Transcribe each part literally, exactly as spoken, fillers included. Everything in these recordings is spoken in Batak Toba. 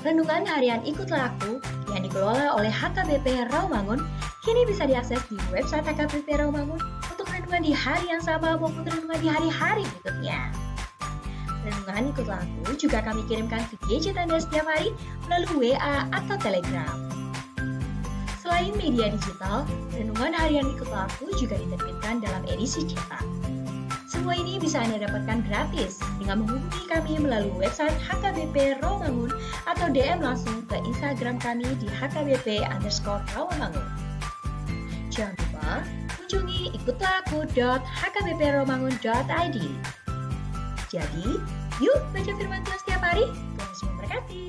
Renungan harian Ikutlah Aku yang dikelola oleh H K B P Rawamangun kini bisa diakses di website H K B P Rawamangun untuk renungan di hari yang sama maupun renungan di hari-hari berikutnya. Renungan Ikutlah Aku juga kami kirimkan ke gadget Anda setiap hari melalui W A atau Telegram. Selain media digital, renungan harian Ikutlah Aku juga diterbitkan dalam edisi cetak. Semua ini bisa Anda dapatkan gratis dengan menghubungi kami melalui website H K B P Rawamangun atau D M langsung ke Instagram kami di H K B P underscore Rawamangun. Jangan lupa kunjungi ikutlah aku dot H K B P rawamangun dot I D. Jadi, yuk baca firman Tuhan setiap hari. Tuhan Yesus memberkati.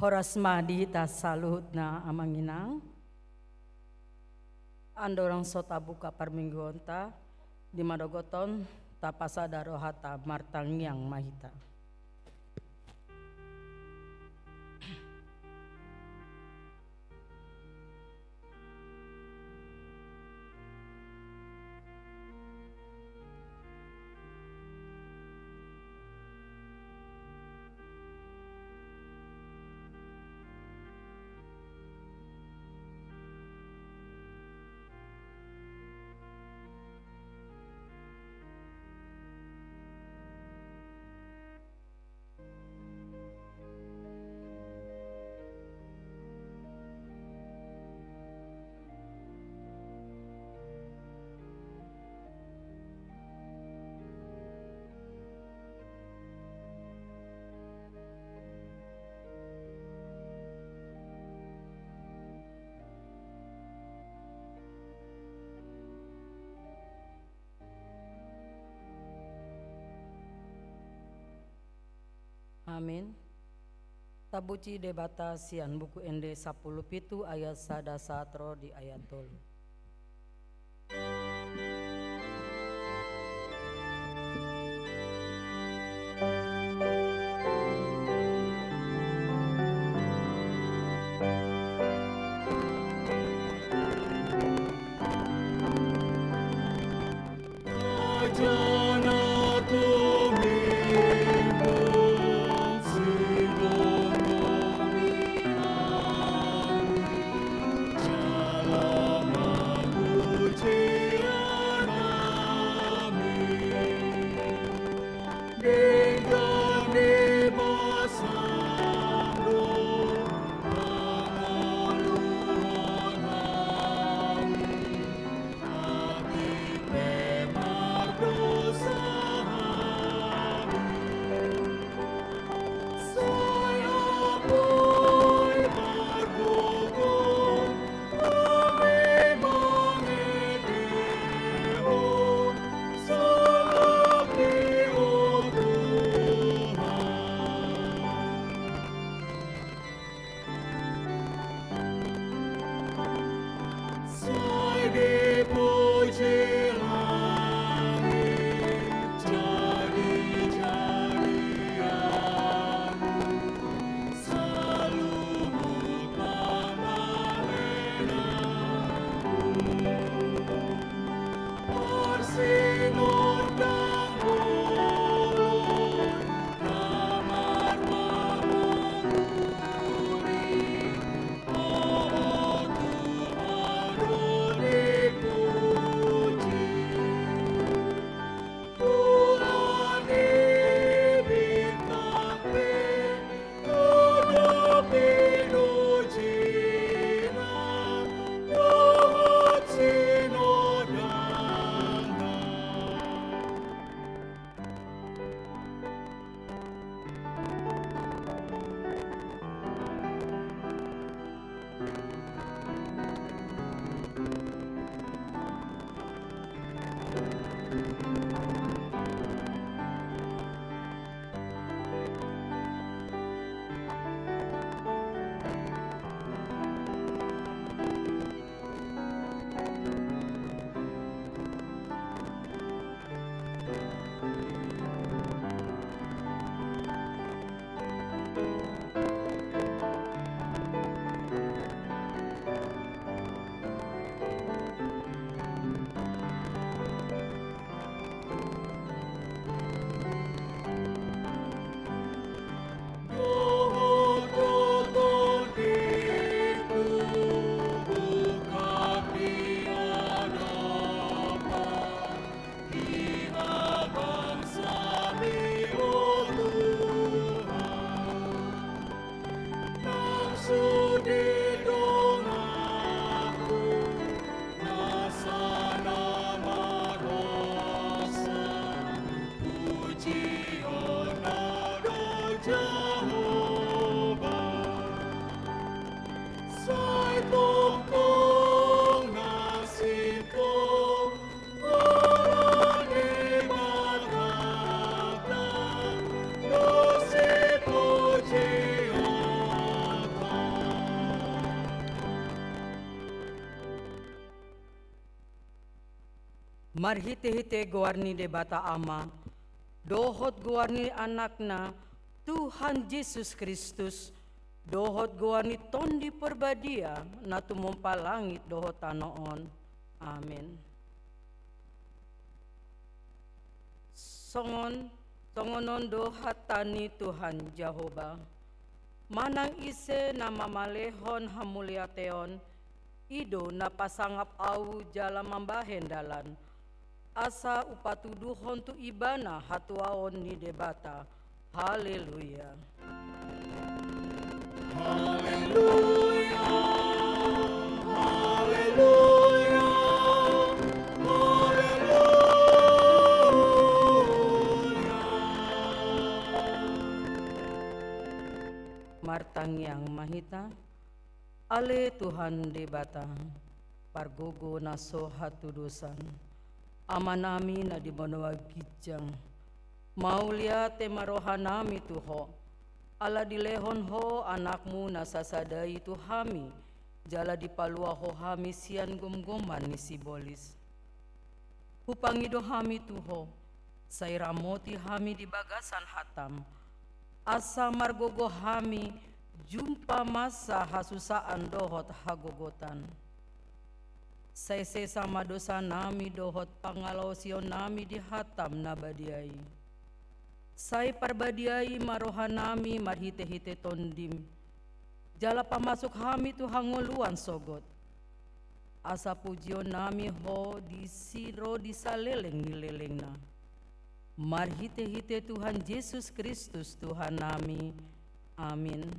Horas ma di hita saluhutna amang inang. Andorang so tabuka parmingguonta, di madogoton tapasada rohata, martangiang ma hita. Amin. Tapuji Debata sian Buku Ende sampulu pitu ayat sada sahat ro di ayat tolu. Marhite-hite goar ni Debata Ama, dohot goar ni Anakna, Tuhan Jesus Kristus, dohot goar ni Tondi Parbadia, na tumompa langit dohot tano on. Amen. Songon, songon on do hata ni Tuhan Jahowa. Manang ise na mamalehon hamuliateon, i do na pasangap ahu jala mambahen dalan, asa hupatuduhon tu ibana hatuaon ni Debata. Haleluya. Haleluya. Haleluya. Haleluya. Martangiang ma hita. Ale Tuhan Debata, pargogo na so hatudosan, Amanami na di banua ginjang, mauliate ma rohanami tu Ho, ala dilehon Ho Anakmu na sasada i tu hami, jala dipalua Ho hami sian gomgoman ni sibolis. Hupangido hami tu Ho, sai ramoti hami di bagasan hatam, asa margogo hami jumpa masa hasusaan dohot hagogotan. Sai sesa ma dosanami dohot pangalaosionnami di hatam na badia i. Sai parbadiai ma rohanami marhite-hite Tondim, jala pamasuk hami tu hangoluan sogot, asa pujionnami Ho di si ro di saleleng ni lelengna. Marhite-hite Tuhan Jesus Kristus Tuhannami. Amin.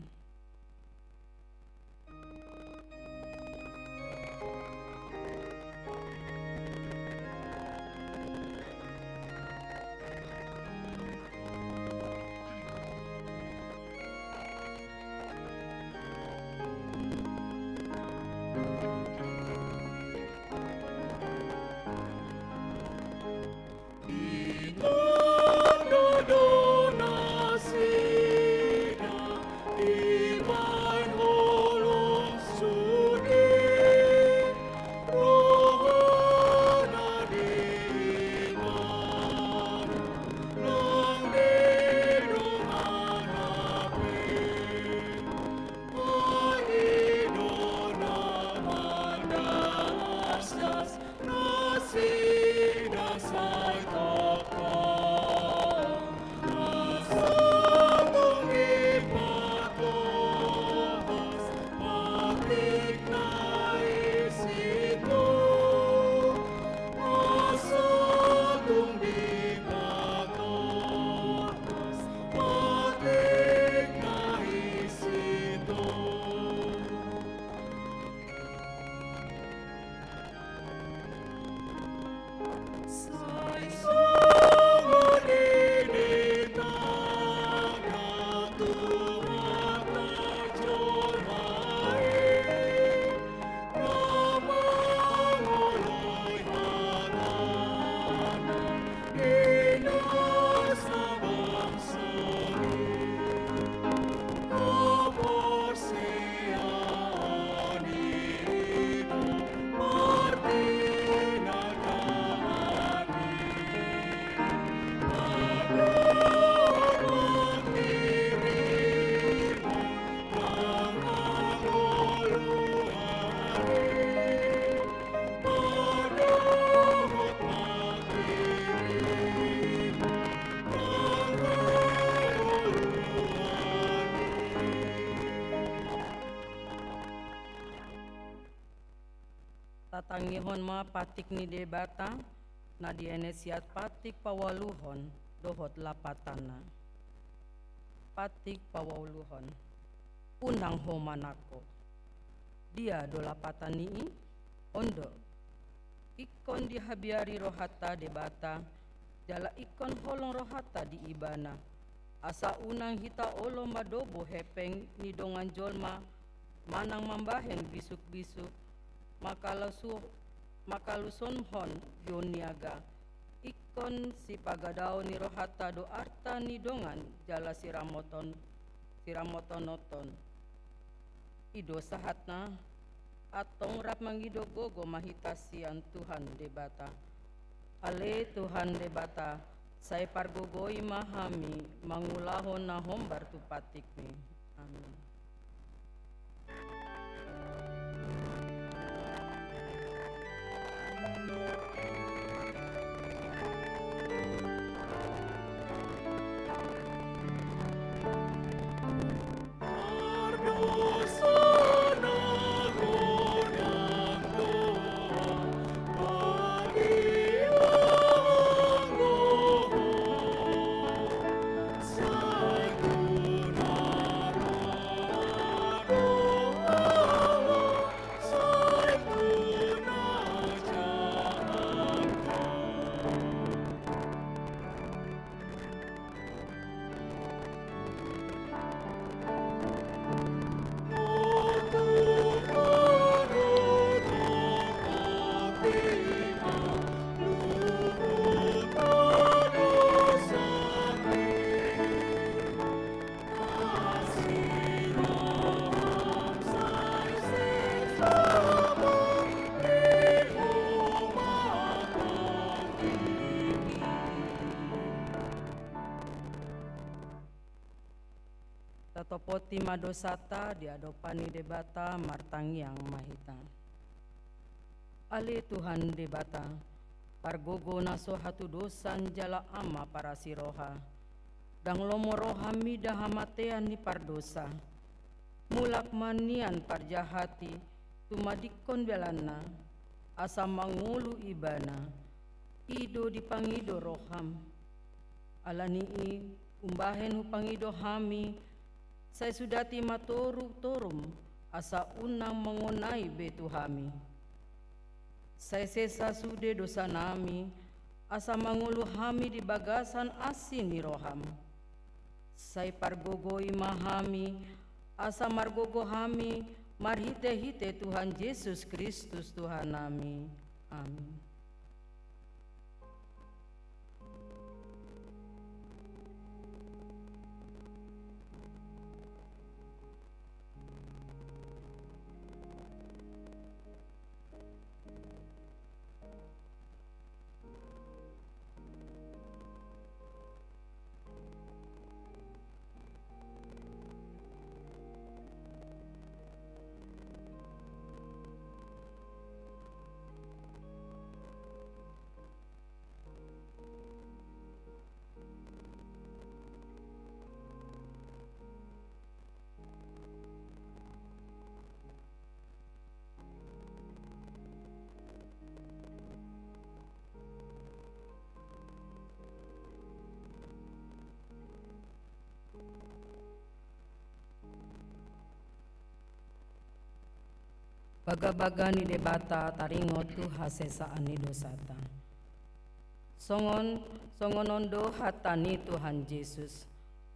Tatangihon ma patik ni Debata, na dienet sian patik paualuhon dohot lapatanna. Patik paualuhon. Unang ho manangko. Dia do lapatan ni i? On do. Ingkon dihabiari rohanta Debata, jala ingkon holong rohanta di Ibana. Asa unang hita olo mandobo hepeng ni dongan jolma, manang mambahen bisuk-bisuk, makalusu-, makalusohon dison niaga. Ingkon sipagadaon ni rohanta do arta ni dongan jala siramoton, siramotonon. I do sahatna, antong rap mangido gogo ma hita sian Tuhan Debata. Ale Tuhan Debata, sai pargogoi ma hami mangulahon na hombar tu pantikmi. Amin. Tatopoti ma dosanta di adopan ni Debata, martangiang ma hita. Ale Tuhan Debata, pargogo na so hatudosan jala Ama parasi roha, ndang lomo roham mida hamatean ni pardosa. Mulak ma nian parjahat i tumadingkon dalanna, asa mangolu ibana, i do dipangido roham. Ala ni i, umbahen hupangido hami, sai sudati ma toru-torum, asa unang mangonai be tu hami. Sai sesa sude dosanami, asa mangolu hami di bagasan asi ni roham. Sai pargogoi ma hami, asa margogo hami marhite-hite Tuhan Jesus Kristus Tuhannami. Amin. Bagabaga ni Debata taringot tu hasesaan ni dosanta. Songon, songon on do hata ni Tuhan Jesus: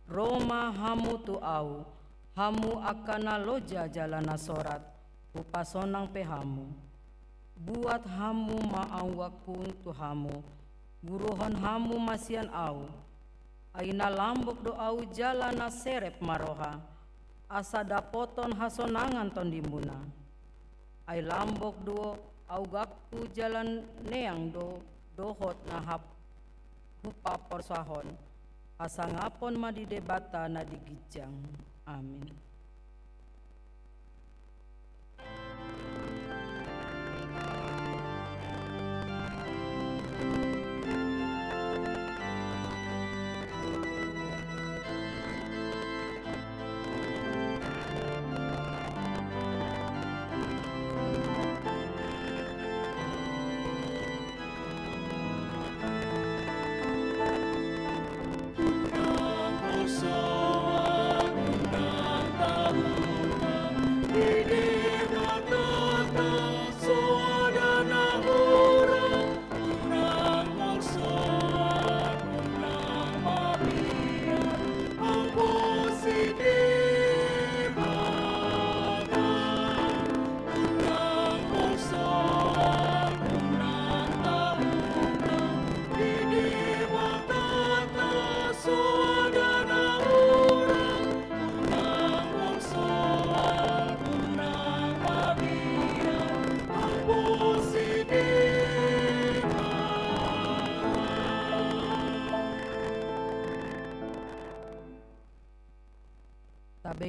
Ro ma hamu tu Ahu, hamu angka na loja jala na sorat, hupasonang pe hamu. Buat hamu ma anggangku tu hamu, guruhon hamu ma sian Ahu. Ai na lambok do Ahu jala na serep ma roha, asa dapothon hasonangan tondimuna. Ai lambok do anggangku jala neang do dohot na hap-, hupaporsahon. Hasangapon ma di Debata na di ginjang. Amin.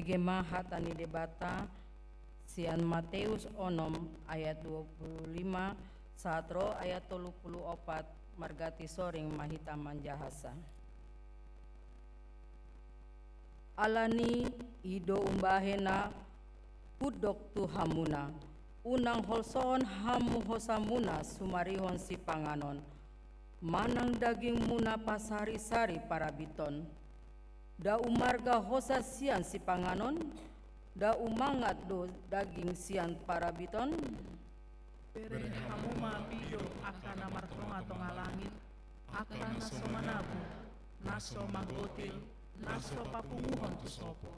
Gema hata ni Debata sian Mateus onom ayat dua puluh lima sahat ro ayat tolu puluh opat. Margati soring ma hita manjahasa. Alani i do umbahen na hudok tu hamuna, unang holsohon hamu hosamuna sumarihon sipanganon, manang dagingmuna pasarisari parabiton. Nda umarga hosa sian sipanganon? Nda umangat do daging sian parabiton? Bere hamu ma pido angka na martonga-tonga langit, angka na so manabur, na so manggotil, na so papunguhon tu sopo.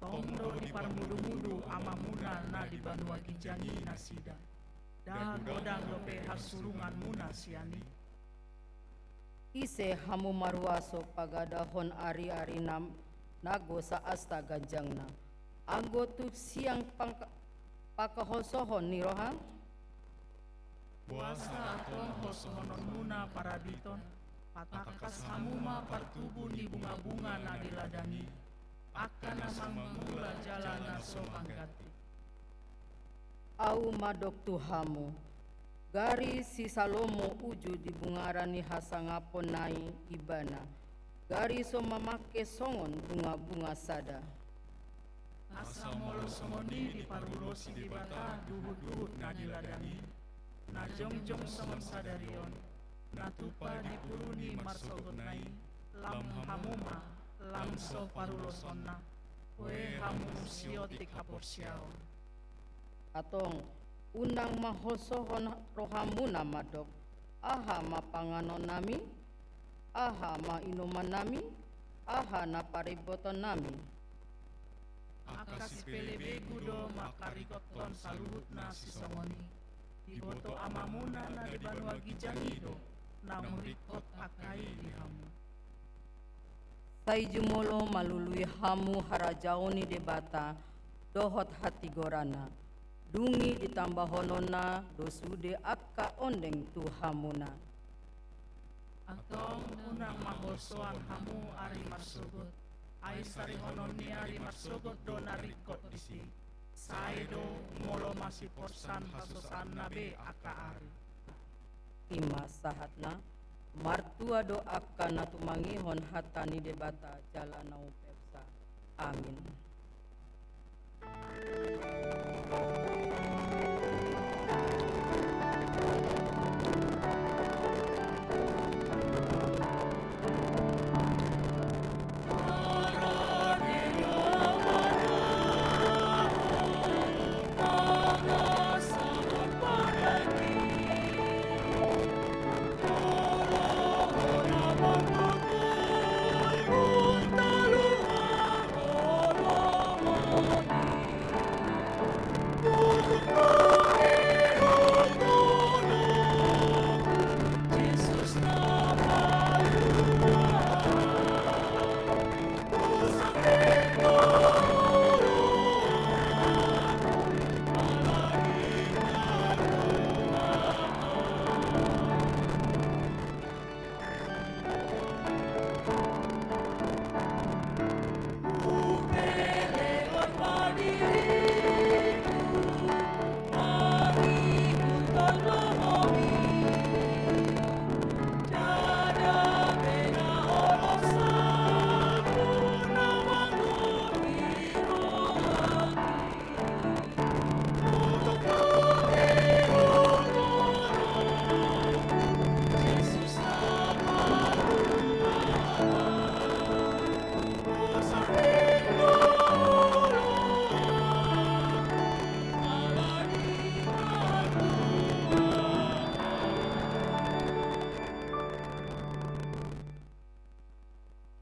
Tong do diparmudu-mudu Amamuna na di banua ginjang i nasida. Nda godang dope harsurunganmuna sian i. Ise hamu maruaso pagadahon ari-ari na nago saasta ganjangna, anggo tung sian pangka-, pangkaholsohon ni roha? Boasa antong holsohononmuna parabiton, patangkas hamu ma partubu ni bunga-bunga na di ladang i, angka na so mangula jala na so mangganti. Ahu mandok tu hamu, gari si Salomo uju di bungaran ni hasangaponna i ibana, gari so mamangke songon bunga-bunga sada. Asa molo songon i diparulosi Debata duhut-duhut na di ladang i, na jongjong songon sadari on, na tupa dipuruni marsogotna i, lam hamu ma, lam so parulosonna, hoe hamu siotik haporseaon. Antong, unang ma holsohon rohamuna mandok, aha ma panganonnami? Aha ma inumannami? Aha na parimbotonnami? Angka sipelebegu do mangkaringkothon saluhut na sisongon i. Diboto Amamuna na di banua ginjang i do naung ringkot angka i di hamu. Sai jumolo malului hamu harajaon ni Debata dohot hatigoranna, dung i ditambahononna do sude angka ondeng tu hamuna. Antong unang ma holsoan hamu ari marsogot, ai sarihonon ni ari marsogot do na ringkot disi. Sai do molo masiporsan hasosaanna be angka ari. I ma sahatna. Martua do angka na tumangihon hata ni Debata jala na umpeopsa. Amin.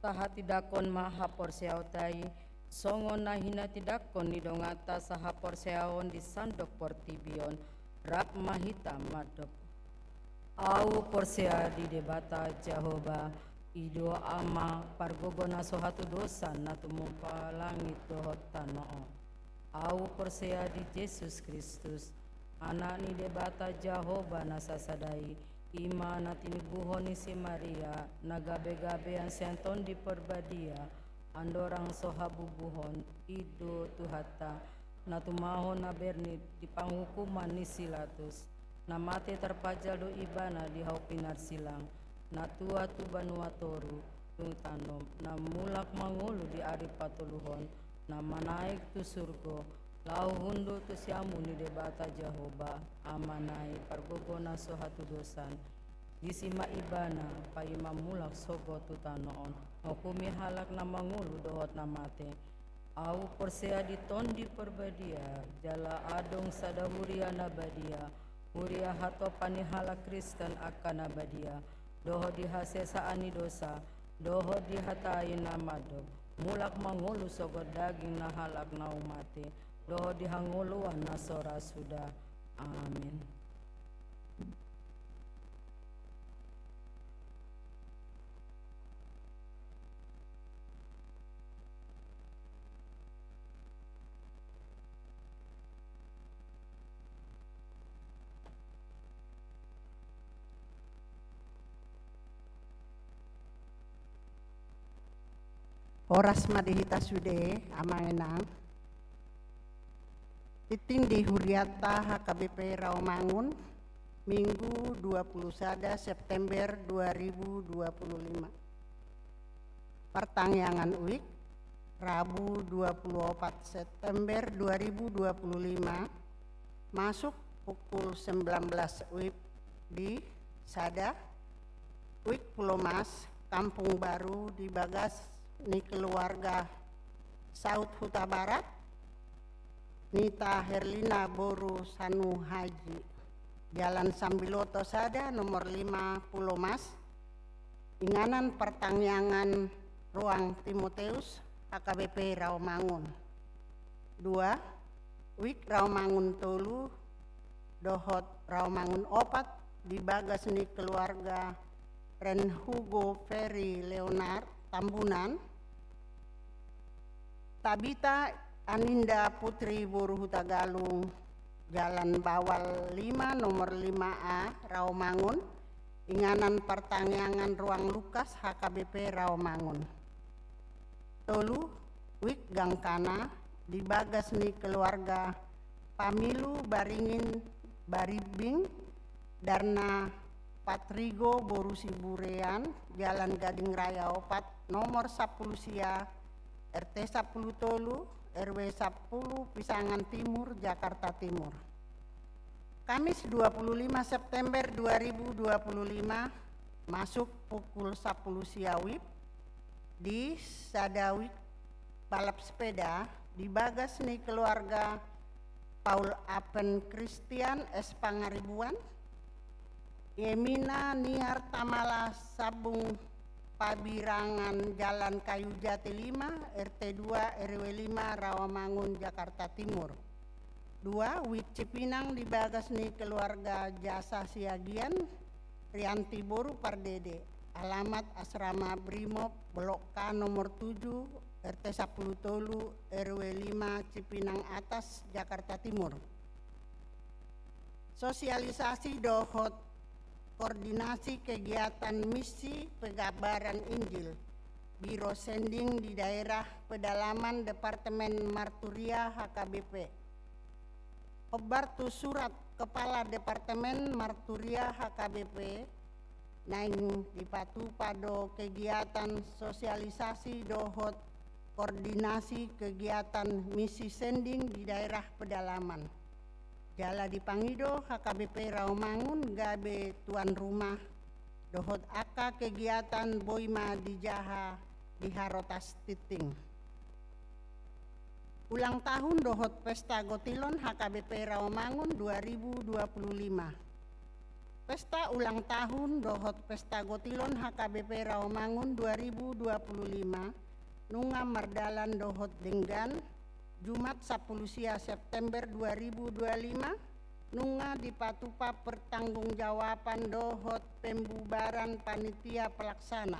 Tahatindangkon ma haporseaonta i, songon na hinatindangkon ni donganta sahaporseaon di sandok portibi on, rap ma hita mandok. Ahu porsea di Debata Jahowa, i do Ama pargogo na so hatudosan na tumompa langit dohot tano on. Ahu porsea di Jesus Kristus, Anak ni Debata Jahowa na sasada i, i ma na tinibuhon ni si Maria, na gabe-gabean sian Tondi Parbadia, andorang so habubuhon, i do Tuhanta, na tumao na bernit di panghukuman ni si Latus, na mate tarpajal do ibana di hau pinarsilang, na tua tu banua toru, dung tano, na mulak mangolu di ari patoluhon, na manaek tu surgo, laho hundul tu siamun ni Debata Jahowa, Amana i pargogo na so hatudosan. Disi ma ibana paima mulak sogot tu tano on, manghukumi halak na mangolu dohot na mate. Ahu porsea di Tondi Parbadia, jala adong sada huria na badia, huria hatopan ni halak Kristen angka na badia, dohot di hasesaan ni dosa, dohot di hata i na mandok, mulak mangolu sogot daging na halak naung mate, dohot di hangoluan na so ra suda. Amin. Horas ma di hita sude, Amang Inang. Tintin di hurianta H K B P Rawamangun, Minggu dua puluh sada September dua ribu dua puluh lima. Partangiangan WIB, Rabu dua puluh opat September dua ribu dua puluh lima, masuk pukul sembilan belas WIB di sada, WIB Pulomas, Kampung Baru, di bagas ni keluarga Saud Hutabarat, Nita Herlina boru Sanu Haji, Jalan Sambiloto sada, nomor lima, Pulomas, inganan partangiangan Ruang Timoteus, H K B P Rawamangun. Dua, WIB Rawamangun tolu dohot Rawamangun opat di bagas ni keluarga Ren Hugo Ferry Leonard Tambunan, Tabita Aninda Putri boru Hutagalung, Jalan Bawal lima, nomor lima A, Rawamangun, inganan partangiangan Ruang Lukas, H K B P Rawamangun. Tolu, WIB Gangkana, di bagas ni keluarga Pamilu Baringin Barimbing, Darna Patrigo boru Siburean, Jalan Gading Raya opat, nomor sampulu sia, R T sampulu tolu, R W sampulu, Pisangan Timur, Jakarta Timur. Kamis dua puluh lima September dua ribu dua puluh lima, masuk pukul sampulu sia WIB, di sada WIB balap sepeda di bagas ni keluarga Paul Apen Christian S Pangaribuan, Yemina Niar Tamala Sabung Pabirangan Jalan Kayu Jati lima, R T dua, R W lima, Rawamangun, Jakarta Timur. Dua, WIB Cipinang di bagas ni keluarga Jasa Siagian, Rianti boru Pardede, alamat Asrama Brimob, Blok K nomor tujuh, R T sampulu tolu, R W lima, Cipinang Atas, Jakarta Timur. Sosialisasi dohot koordinasi kegiatan misi pegabaran Injil, Biro Sending di daerah pedalaman Departemen Marturia H K B P. Hombar tu surat Kepala Departemen Marturia H K B P, naeng dipatupa do kegiatan sosialisasi dohot koordinasi kegiatan misi sending di daerah pedalaman. Jala dipangido H K B P Rawamangun gabe tuan rumah dohot angka kegiatan boi ma dijaha di harotas tintin. Ulang tahun dohot pesta gotilon H K B P Rawamangun dua ribu dua puluh lima. Pesta ulang tahun dohot pesta gotilon H K B P Rawamangun dua ribu dua puluh lima nunga mardalan dohot denggan, Jumat sampulu sia September dua ribu dua lima, nunga dipatupa pertanggungjawaban dohot pembubaran panitia pelaksana.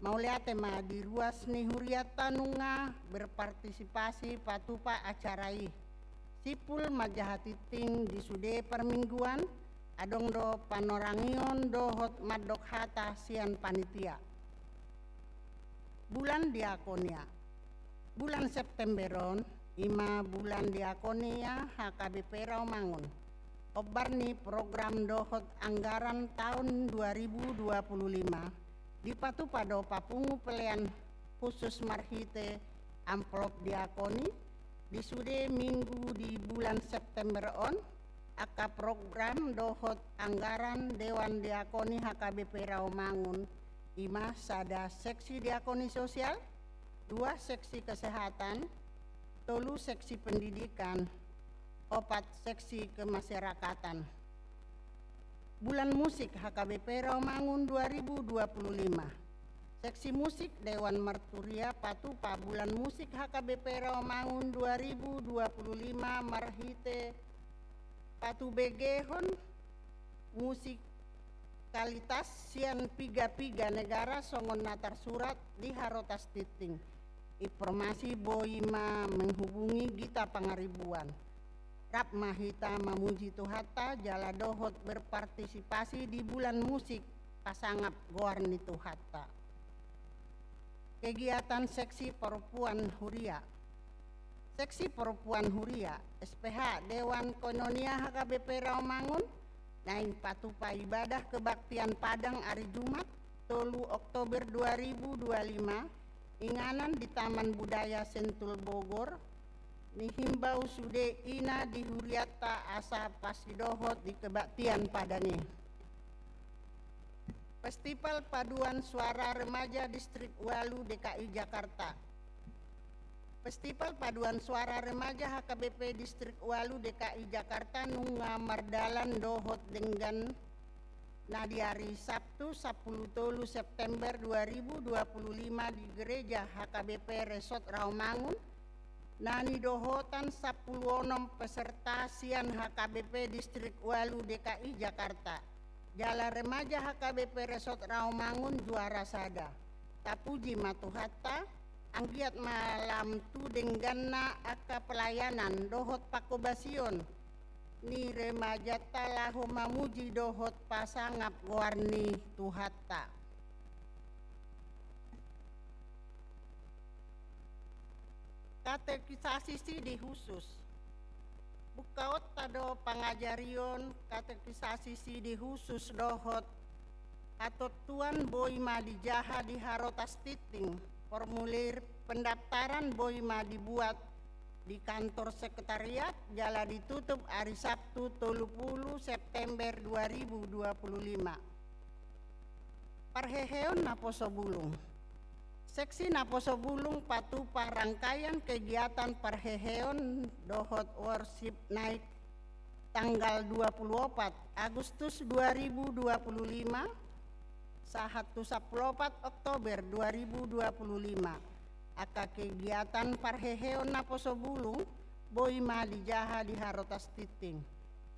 Mauliate ma di ruas ni hurianta nunga berpartisipasi patupa acara i. Simpul manjaha tintin di sude parmingguan, adong do panorangion dohot mandok hata sian panitia. Bulan Diakonia. Bulan September on, ima bulan Diakonia H K B P Rawamangun. Ombar ni program dohot anggaran taon dua ribu dua puluh lima, dipatupa do papungu pelean khusus marhite amplop diakoni, di sude minggu di bulan September on, angka program dohot anggaran Dewan Diakoni H K B P Rawamangun, ima sada seksi diakoni sosial, dua seksi kesehatan, tolu seksi pendidikan, opat seksi kemasyarakatan. Bulan Musik H K B P Rawamangun dua ribu dua puluh lima. Seksi musik Dewan Marturia patupa bulan musik H K B P Rawamangun dua ribu dua puluh lima marhite patubegehon musikalitas sian piga-piga negara songon na tarsurat di Harotas Tintin. Informasi boi ma menghubungi Gita Pangaribuan. Rap ma hita mamuji Tuhanta jala dohot berpartisipasi di bulan musik pasangap goar ni Tuhanta. Kegiatan seksi perempuan huria. Seksi perempuan huria, S P H, Dewan Koinonia H K B P Rawamangun, naeng patupa ibadah kebaktian Padang ari Jumat, tolu Oktober dua ribu dua lima, inganan di Taman Budaya Sentul Bogor, nihimbau sude ina di hurianta asa pasidohot di kebaktian Padang i. Festival Paduan Suara Remaja Distrik Walu D K I Jakarta. Festival Paduan Suara Remaja H K B P Distrik Walu D K I Jakarta nunga mardalan dohot denggan na di ari Sabtu, sampulu tolu September dua ribu dua puluh lima di Gereja H K B P Resort Rawamangun, na nidohotan sampulu onom peserta sian H K B P Distrik Walu D K I Jakarta. Jala remaja H K B P Resort Rawamangun juara sada. Tapuji ma Tuhanta, anggiat ma lam tu dengganna angka pelayanan dohot panghobasion ni remajanta laho mamuji dohot pasangap goar ni Tuhanta. Katekisasi sidi khusus. Bukaonta do pangajarion katekisasi sidi khusus dohot hatontuan boi ma dijaha di Harotas Tintin. Formulir pendaftaran boi ma dibuat di kantor sekretariat jala ditutup ari Sabtu tolu pulu September dua ribu dua puluh lima. Parheheon naposo bulung. Seksi naposo bulung patupa rangkaian kegiatan parheheon dohot worship night tanggal dua puluh opat Agustus dua ribu dua puluh lima sahat tu sampulu opat Oktober dua ribu dua puluh lima. Angka kegiatan parheheon naposo bulung boi ma dijaha di Harotas Tintin.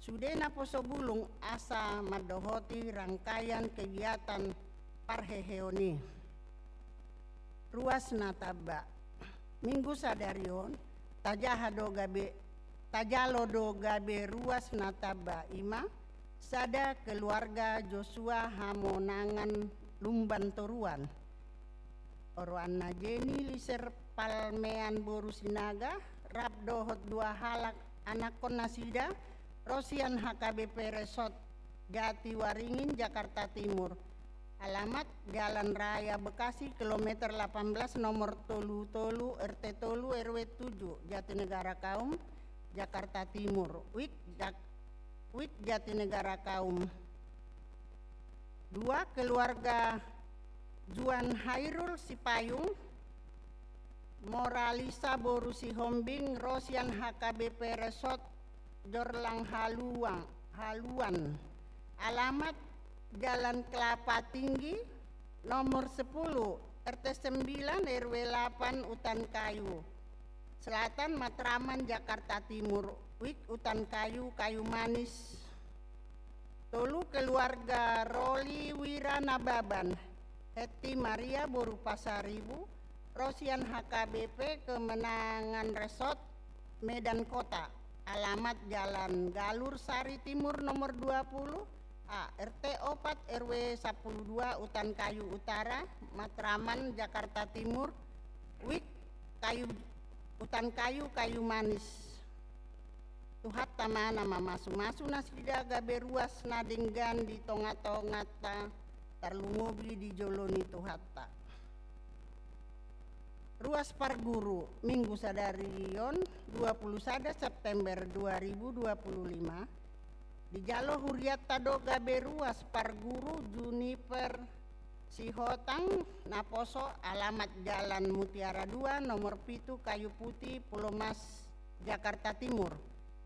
Sude naposo bulung asa mandohoti rangkaian kegiatan parheheon i. Ruas na tamba. Minggu sadari on tajaha do gabe, tajalo do gabe ruas na tamba, ima sada keluarga Joshua Hamonangan Lumban Toruan. Oroanna Jeni Liser Palmean boru Sinaga, rap dohot dua halak anakkon nasida, ro sian H K B P Resort Jatiwaringin, Jakarta Timur. Alamat Jalan Raya Bekasi, kilometer delapan belas, nomor tolu tolu, R T tolu, R W tujuh, Jatinegara Kaum, Jakarta Timur. Wik Jak-, Wik Jatinegara Kaum. Dua, keluarga Juan Hairul Sipayung, Moralisa boru Sihombing, ro sian H K B P Resort Jorlang Haluang, Haluan. Alamat Jalan Kelapa Tinggi, nomor sepuluh, R T sembilan, R W delapan, Utan Kayu Selatan, Matraman, Jakarta Timur. Wik Utan Kayu, Kayu Manis. Tolu, keluarga Roli Wira Nababan, Heti Maria boru Pasaribu, ro sian H K B P Kemenangan Resort, Medan Kota. Alamat Jalan Galur Sari Timur nomor dua puluh, A, R T opat, R W sampulu dua, Utan Kayu Utara, Matraman, Jakarta Timur, Wik, Kayu, Utan Kayu, Kayu Manis. Tuhanta ma na mamasumasu nasida gabe ruas na denggan di tongatonganta, tarlumobi di jolo ni Tuhanta. Ruas parguru, Minggu sadari on, dua puluh sada September dua ribu dua puluh lima, dijalo hurianta do gabe ruas parguru Juniper Sihotang, naposo, alamat Jalan Mutiara dua, nomor pitu, Kayu Putih, Pulomas, Jakarta Timur.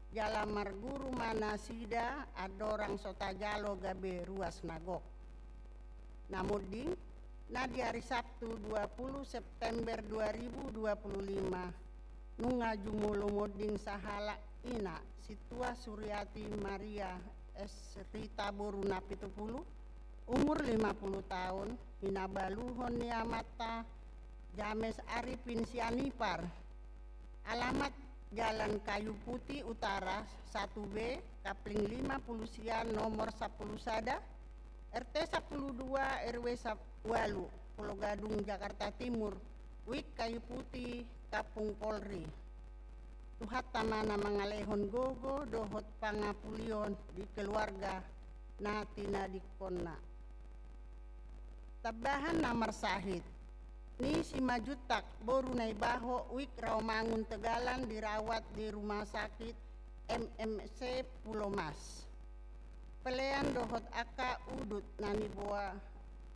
Jala marguru ma nasida andorang so tajalo gabe ruas na gok. Na monding, na di ari Sabtu dua puluh September dua ribu dua puluh lima, nunga jumolo monding sahalak ina, Sintua Suriati Maria S. Rita boru na pitu pulu, umur lima pulu taon, hinabaluhon ni amanta James Arifin Sianipar. Alamat Jalan Kayu Putih Utara satu B, Kapling lima pulu sia, nomor sampulu sada, R T sampulu dua, R W sa-, ualu, Pulo Gadung, Jakarta Timur, Wik Kayu Putih, Kampung Polri. Tuhanta ma na mangalehon gogo dohot pangapulion di keluarga na tinadingkonna. Tambahan na marsahit ni Simanjuntak boru Naibaho, Wik Rawamangun, Tegalan, dirawat di Rumah Sakit M M C Pulomas. Pelean dohot angka udut na niboa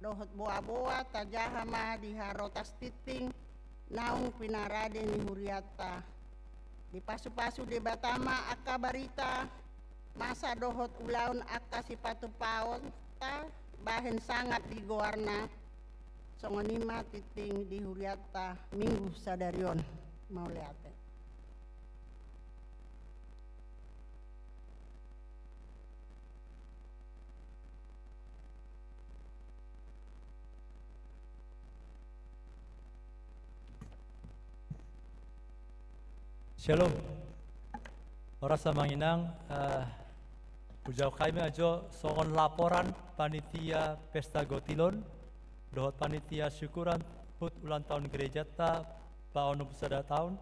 dohot boaboa tajaha ma di harotas tingting naung pinarade ni hurianta. Dipasupasu Debata ma angka barita masa dohot ulaon angka sipatupaonta bahen sangap di goarna. Songon i ma tingting di hurianta Minggu sadari on. Mauliate. Shalom. Horas amang inang, eh, hujalo hami ma jo songon laporan panitia pesta gotilon dohot panitia syukuran hut ulang tahun gerejanta paonom sada taon.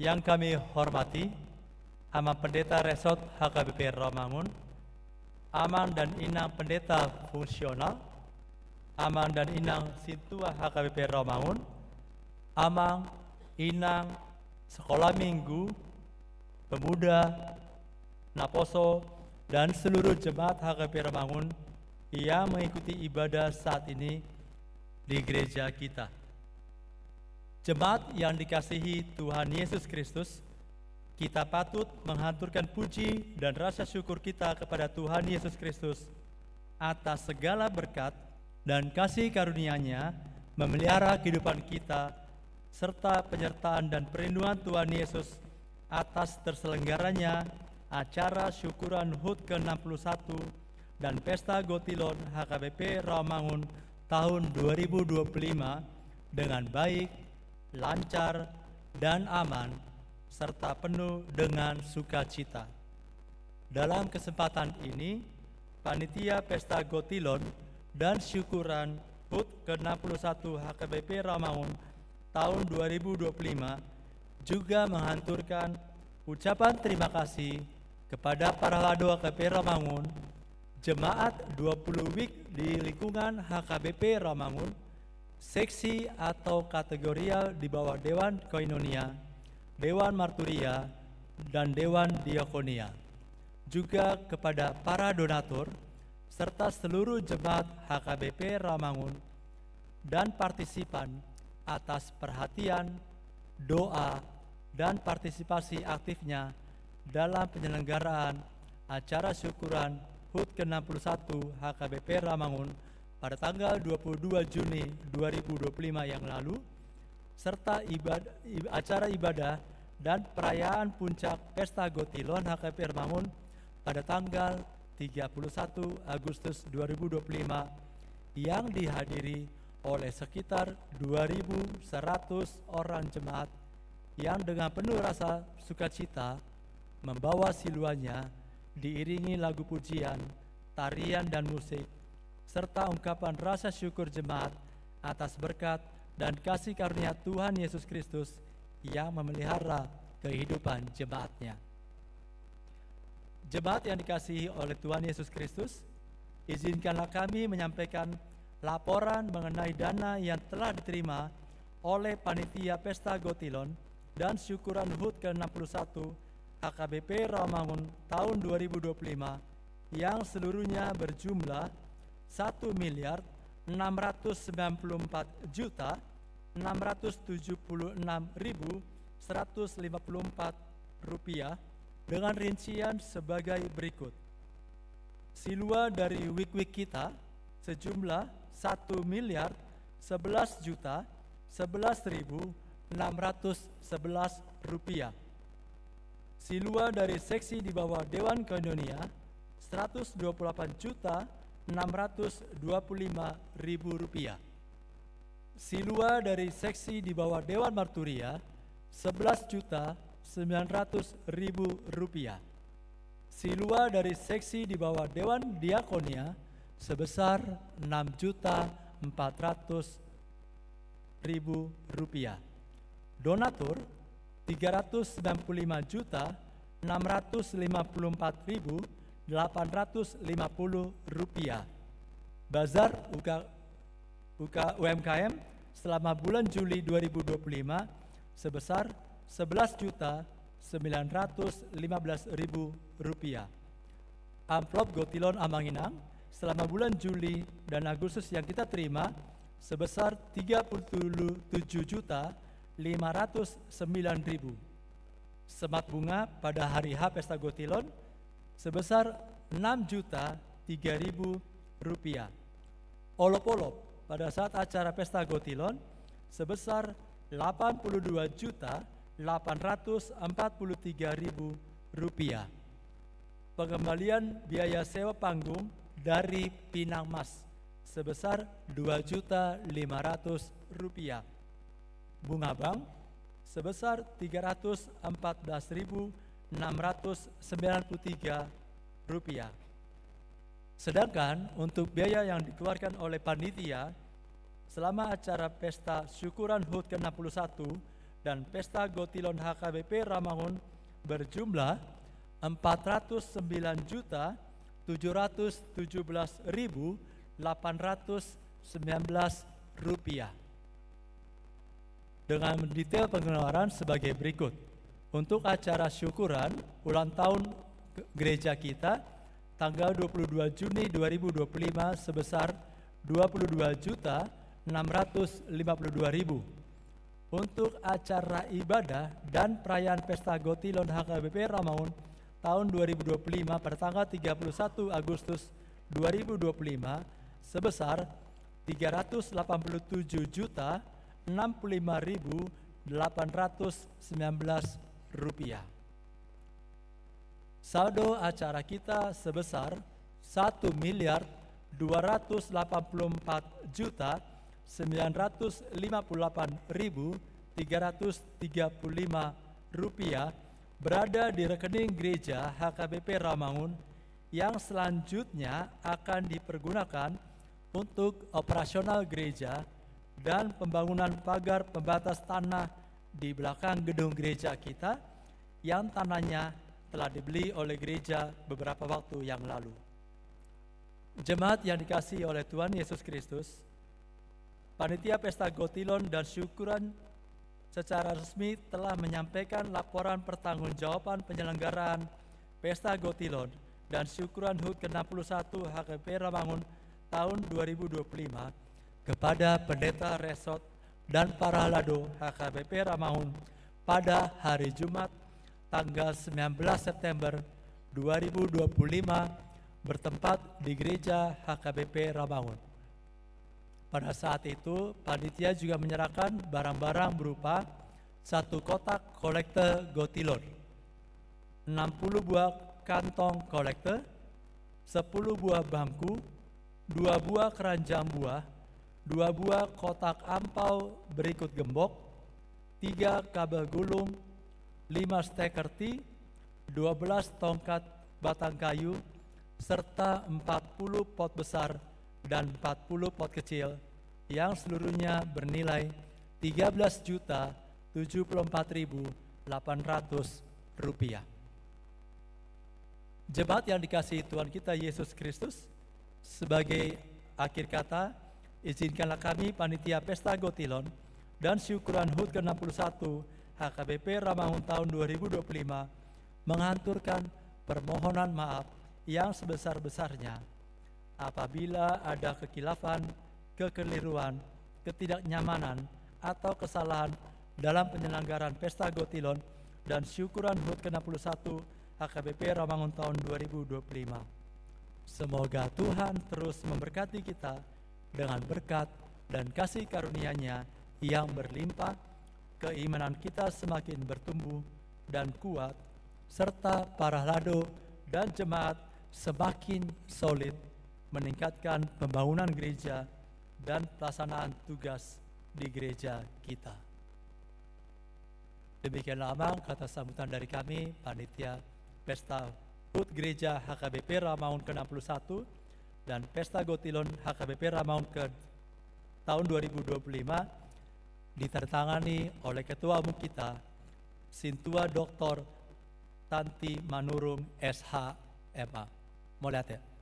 Yang kami hormati Amang Pendeta Resort H K B P Rawamangun, Amang dan Inang Pendeta Fungsional, Amang dan Inang Sintua H K B P Rawamangun, Amang, Inang, Sekolah Minggu, Pemuda, Naposo, dan seluruh jemaat H K B P Rawamangun yang mengikuti ibadah saat ini di gereja kita. Jemaat yang dikasihi Tuhan Yesus Kristus, kita patut menghaturkan puji dan rasa syukur kita kepada Tuhan Yesus Kristus atas segala berkat dan kasih karunia-Nya memelihara kehidupan kita, serta penyertaan dan perlindungan Tuhan Yesus atas terselenggaranya acara syukuran hut ke enam puluh satu dan pesta gotilon H K B P Rawamangun tahun dua ribu dua puluh lima dengan baik, lancar, dan aman, serta penuh dengan sukacita. Dalam kesempatan ini, panitia pesta gotilon dan syukuran hut ke enam puluh satu H K B P Rawamangun tahun dua ribu dua puluh lima juga menghaturkan ucapan terima kasih kepada para lado H K B P Rawamangun, jemaat dua puluh wik di lingkungan H K B P Rawamangun, seksi atau kategorial di bawah Dewan Koinonia, Dewan Marturia, dan Dewan Diakonia. Juga kepada para donatur serta seluruh jemaat H K B P Rawamangun dan partisipan atas perhatian, doa, dan partisipasi aktifnya dalam penyelenggaraan acara syukuran hut ke enam puluh satu H K B P Rawamangun pada tanggal dua puluh dua Juni dua ribu dua puluh lima yang lalu, serta ibad-, ib-, acara ibadah dan perayaan puncak Pesta Gotilon H K B P Rawamangun pada tanggal tiga puluh satu Agustus dua ribu dua puluh lima yang dihadiri oleh sekitar dua ribu seratus orang jemaat yang dengan penuh rasa sukacita membawa siluanya diiringi lagu pujian, tarian dan musik, serta ungkapan rasa syukur jemaat atas berkat dan kasih karunia Tuhan Yesus Kristus yang memelihara kehidupan jemaatnya. Jemaat yang dikasihi oleh Tuhan Yesus Kristus, izinkanlah kami menyampaikan laporan mengenai dana yang telah diterima oleh Panitia Pesta Gotilon dan Syukuran HUT ke enam puluh satu H K B P Rawamangun tahun dua ribu dua puluh lima, yang seluruhnya berjumlah satu miliar enam ratus sembilan puluh empat juta enam ratus tujuh puluh enam ribu seratus lima puluh empat rupiah, dengan rincian sebagai berikut. Silua dari Wik-Wik Kita sejumlah satu miliar sebelas juta sebelas ribu enam ratus sebelas rupiah. Silua dari Seksi di bawah Dewan Koinonia seratus dua puluh delapan juta enam ratus dua puluh lima ribu rupiah. Silua dari Seksi di bawah Dewan Marturia sebelas juta sembilan ratus ribu rupiah. Silua dari Seksi di bawah Dewan Diakonia sebesar enam juta empat ratus ribu rupiah. Donatur tiga ratus sembilan puluh lima juta enam ratus lima puluh empat ribu delapan ratus lima puluh rupiah. Bazar U K, U K U M K M selama bulan Juli dua ribu dua puluh lima sebesar sebelas juta sembilan ratus lima belas ribu rupiah. Amplop Gotilon Amang Inang selama bulan Juli dan Agustus yang kita terima sebesar tiga puluh tujuh juta lima ratus sembilan ribu. Semat bunga pada hari H Pesta Gotilon sebesar enam juta tiga ribu rupiah. Olop-olop pada saat acara Pesta Gotilon sebesar delapan puluh dua juta delapan ratus empat puluh tiga ribu rupiah. Pengembalian biaya sewa panggung dari Pinang Mas sebesar dua juta lima ratus rupiah. Bunga bank sebesar tiga ratus empat belas ribu enam ratus sembilan puluh tiga rupiah. Sedangkan untuk biaya yang dikeluarkan oleh panitia selama acara Pesta Syukuran HUT ke enam puluh satu dan Pesta Gotilon H K B P Rawamangun berjumlah empat ratus sembilan juta tujuh ratus tujuh belas ribu delapan ratus sembilan belas rupiah. Dengan mendetail pengeluaran sebagai berikut. Untuk acara syukuran ulang tahun ge-, gereja kita tanggal dua puluh dua Juni dua ribu dua puluh lima sebesar dua puluh dua juta enam ratus lima puluh dua ribu. Untuk acara ibadah dan perayaan Pesta Gotilon H K B P Rawamangun tahun dua ribu dua puluh lima pada tanggal tiga puluh satu Agustus dua ribu dua puluh lima sebesar tiga ratus delapan puluh tujuh juta enam puluh lima ribu delapan ratus sembilan belas rupiah. Saldo acara kita sebesar satu miliar dua ratus delapan puluh empat juta sembilan ratus lima puluh delapan ribu tiga ratus tiga puluh lima rupiah berada di rekening gereja H K B P Rawamangun yang selanjutnya akan dipergunakan untuk operasional gereja dan pembangunan pagar pembatas tanah di belakang gedung gereja kita yang tanahnya telah dibeli oleh gereja beberapa waktu yang lalu. Jemaat yang dikasihi oleh Tuhan Yesus Kristus, Panitia Pesta Gotilon dan Syukuran secara resmi telah menyampaikan laporan pertanggungjawaban penyelenggaraan Pesta Gotilon dan Syukuran HUT ke enam puluh satu H K B P Rawamangun tahun dua ribu dua puluh lima kepada Pendeta Resort dan para halado H K B P Rawamangun pada hari Jumat tanggal sembilan belas September dua ribu dua puluh lima bertempat di Gereja H K B P Rawamangun. Pada saat itu, panitia juga menyerahkan barang-barang berupa satu kotak kolekte Gotilon, enam puluh buah kantong kolekte, sepuluh buah bangku, dua buah keranjang buah, dua buah kotak angpau berikut gembok, tiga kabel gulung, lima steker T, dua belas tongkat batang kayu, serta empat puluh pot besar dan empat puluh pot kecil, yang seluruhnya bernilai tiga belas juta tujuh puluh empat ribu delapan ratus rupiah. Jemaat yang dikasihi Tuhan kita Yesus Kristus, sebagai akhir kata, izinkanlah kami, Panitia Pesta Gotilon dan Syukuran hut ke enam puluh satu H K B P Rawamangun tahun dua ribu dua puluh lima, menghaturkan permohonan maaf yang sebesar-besarnya apabila ada kekhilafan, kekeliruan, ketidaknyamanan, atau kesalahan dalam penyelenggaraan Pesta Gotilon dan Syukuran hut ke enam puluh satu H K B P Rawamangun tahun dua ribu dua puluh lima. Semoga Tuhan terus memberkati kita dengan berkat dan kasih karunia-Nya yang berlimpah, keimanan kita semakin bertumbuh dan kuat, serta para lado dan jemaat semakin solid meningkatkan pembangunan gereja dan pelaksanaan tugas di gereja kita. Demikianlah, Amang, kata sambutan dari kami, Panitia Pesta hut Gereja H K B P Rawamangun ke enam puluh satu dan Pesta Gotilon H K B P Rawamangun ke tahun dua ribu dua puluh lima, ditandatangani oleh Ketua Umum kita, Sintua Doktor Tanti Manurung, S H, M A. Mauliate.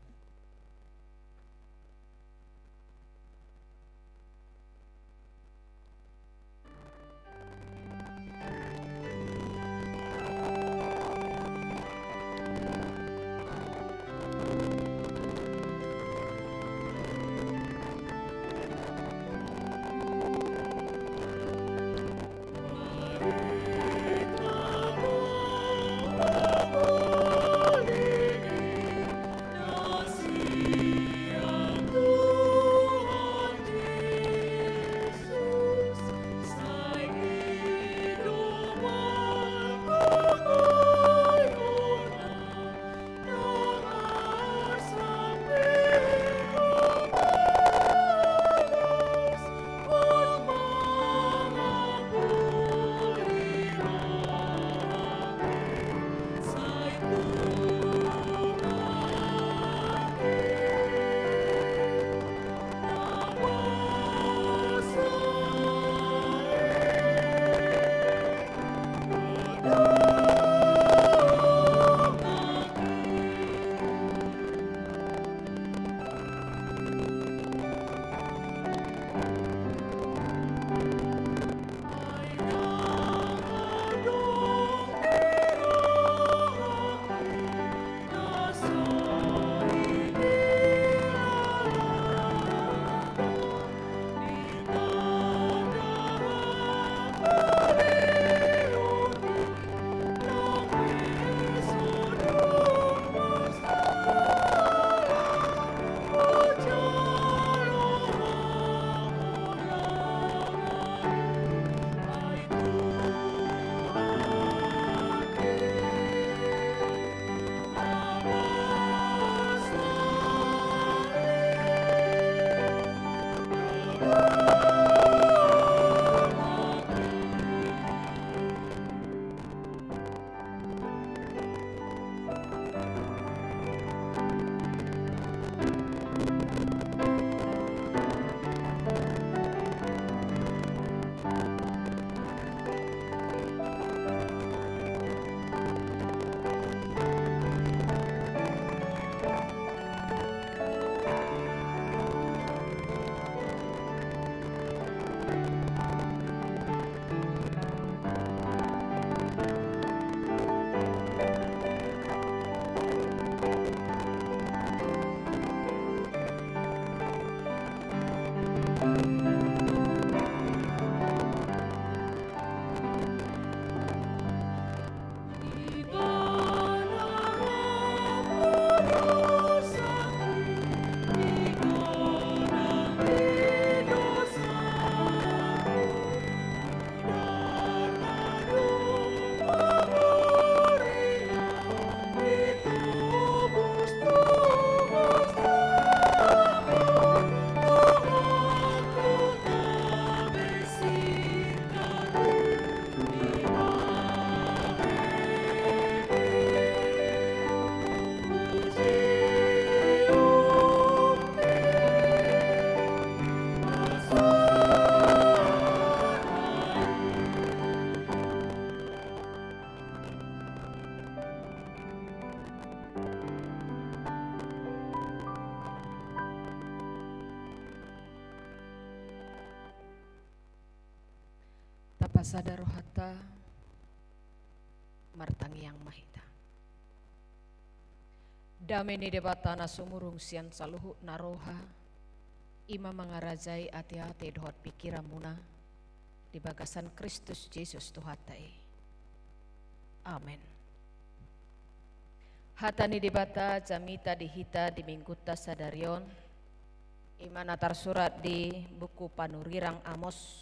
Sada rohanta, martangiang ma hita. Dame ni Debata na sumurung sian saluhut na roha, i ma mangarajai ateate dohot pingkiranmuna di bagasan Kristus Jesus Tuhanta i. Amen. Hata ni Debata jamita di hita di minggunta sadari on, i ma na tarsurat di buku panurirang Amos,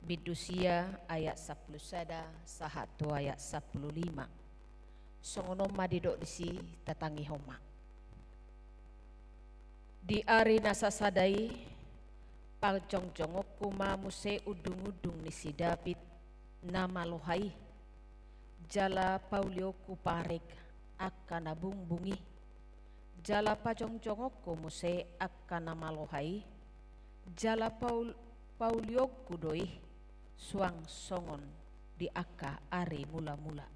bindu sia ayat sampulu sada sahat tu ayat sampulu lima. Songon on ma didok disi, tatangihon ma. Di ari na sasada i, pajongjongonku ma muse undungundung ni si Daud na maloha i, jala paulionku parik angka na bungbung i, jala pajongjongonku muse angka na maloha i, jala paul-, paulionku do i suang songon di angka ari mulamula.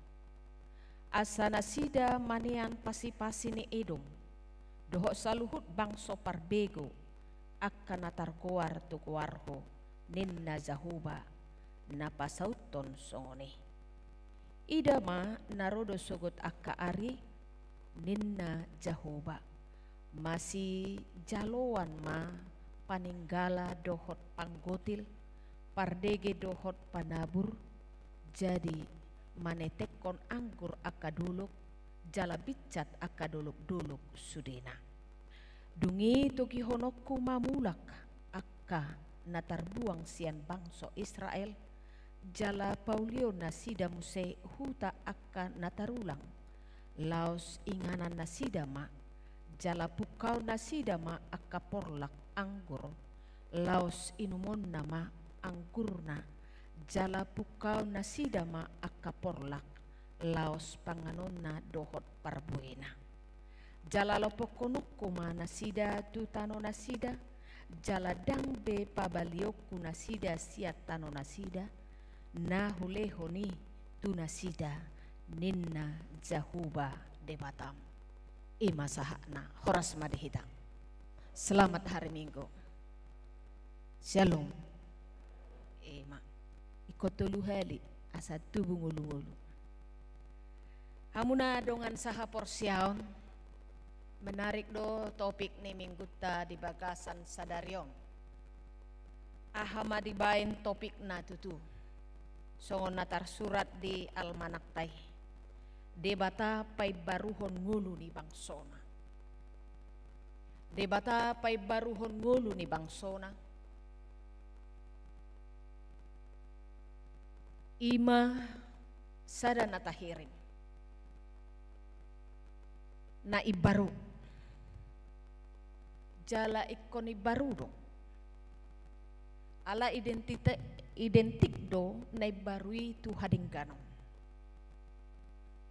Asa nasida manean pasipasi ni Edom, dohot saluhut bangso parbegu, angka na targoar tu goarhu, ninna Jahowa, na pasauthon songon i. Ida ma na ro do sogot angka ari, ninna Jahowa. Masijaloan ma paninggala dohot panggotil, pardege dohot panabur, jadi manetekhon anggur angka dolok, jala binsat angka dolokdolok sudena. Dung i togihononku ma mulak angka na tarbuang sian bangso Israel, jala paulio nasida muse huta angka na tarulang, laos inganan nasida ma, jala pungkaon nasida ma angka porlak anggur, laos inumonna ma anggurna, jala pungkaon nasida ma angka porlak, laos panganonna dohot parbuena. Jala lompokhononku ma nasida tu tano nasida, jala ndang be pabalionku nasida sian tano nasida, na hulehon i tu nasida, ninna Jahowa Debatam. I ma sahatna, horas ma di hita. Selamat hari Minggu. Shalom. I ma. Ingkon tolu hali, asa tubu ngolungolu. Hamu na dongan sahaporseaon, menarik do topik ni minggunta di bagasan sadari on. Aha ma dibaen topikna tutu? Songon na tarsurat di almanakta i, Debata paimbaruhon ngolu ni bangsona. Debata paimbaruhon ngolu ni bangsona. I ma sada na tahirim, na imbaru. Jala ingkon imbaru do. Ala identite-, identik do na imbaru i tu hadengganon.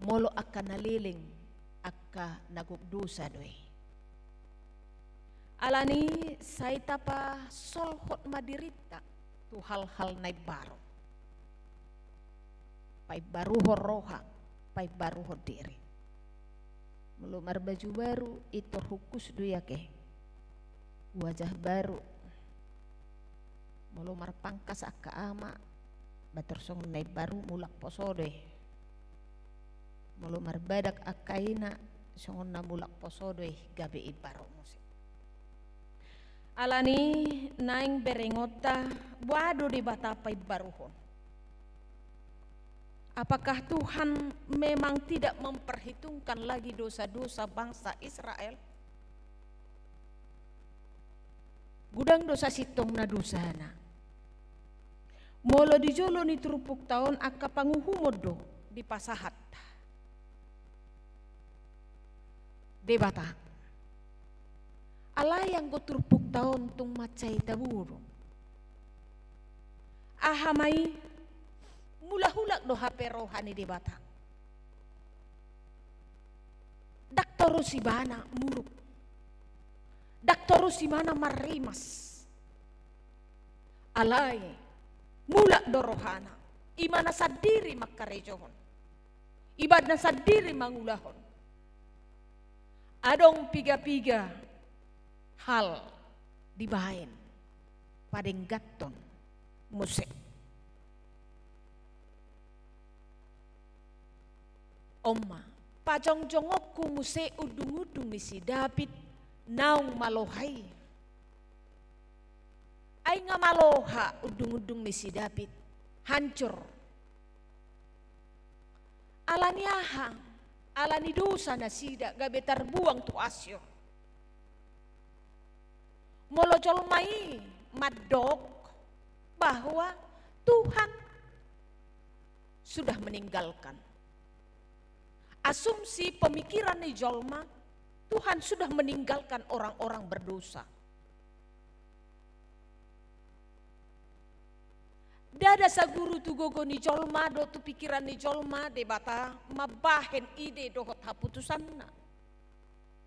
Molo angka na leleng, angka na gok dosa do i. Alani sai tapasolhot ma dirinta tu hal-hal na imbaru. Paimbaruhon roha, paimbaruhon diri. Molo marbaju baru, pintor hungkus do i ate. Wajah baru. Molo marpangkas angka ama, pintor songon na imbaru mulak poso do i. Molo marbadak angka ina, songon na mulak poso do i, gabe imbaru muse. Alani naeng berengonta, boha do Debata paimbaruhon? Apakah Tuhan memang tidak memperhitungkan lagi dosa-dosa bangsa Israel? Godang do sasintongna dosana. Molo di jolo ni turpukta on angka panguhumon do dipasahat Debata. Alai anggo turpukta on tung mansai tabo do. Aha ma i? Mulak-ulak do hape roha ni Debata. Ndang torus ibana muruk. Ndang torus ibana marrimas. Alai mulak do rohana. Ibana sandiri mangkarejohon. Ibana sandiri mangulahon. Adong piga-piga hal dibaen, padengganhon muse. On ma, pajongjongonku muse undung-undung ni si David naung maloha i. Ai nga maloha undung-undung ni si David, hancur. Ala ni aha? Ala ni dosa nasida gabe tarbuang tu asi on. Molo jolma i mandok bahwa Tuhan sudah meninggalkan. Asumsi pemikiran ni jolma, Tuhan sudah meninggalkan orang-orang berdosa. Ndada saguru tu gogo ni jolma dohot tu pikiran ni jolma Debata mambahen ide dohot haputusanna.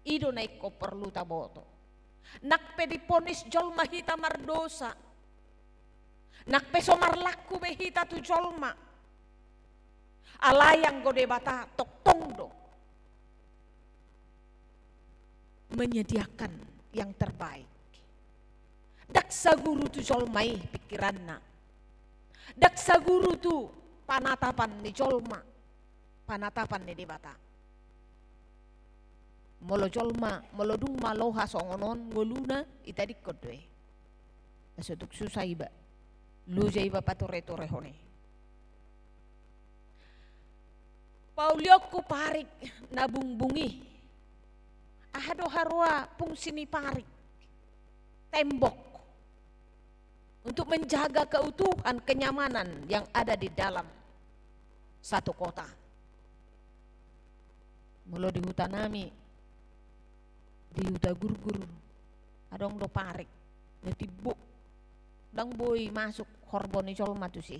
I do na ingkon porlu taboto. Nang pe diponis jolma hita mardosa, nang pe so marlaku be hita tu jolma, alai anggo Debata tongtong do menyediakan yang terbaik. Ndang saguru tu jolma i pikiranna. Ndang saguru tu panatapan ni jolma, panatapan ni Debata. Molo jolma, molo dung maloha songon on ngoluna, itadingkon do i. Asa tung susah iba. Loja iba pature-turehon i. Paulionku parik na bungbung i. Aha do haroa fungsi ni parik? Tembok. Untuk menjaga keutuhan, kenyamanan yang ada di dalam satu kota. Molo di huta nami, di Huta Gurgur, adong do parik na timbo, ndang boi masuk horbo ni jolma tusi.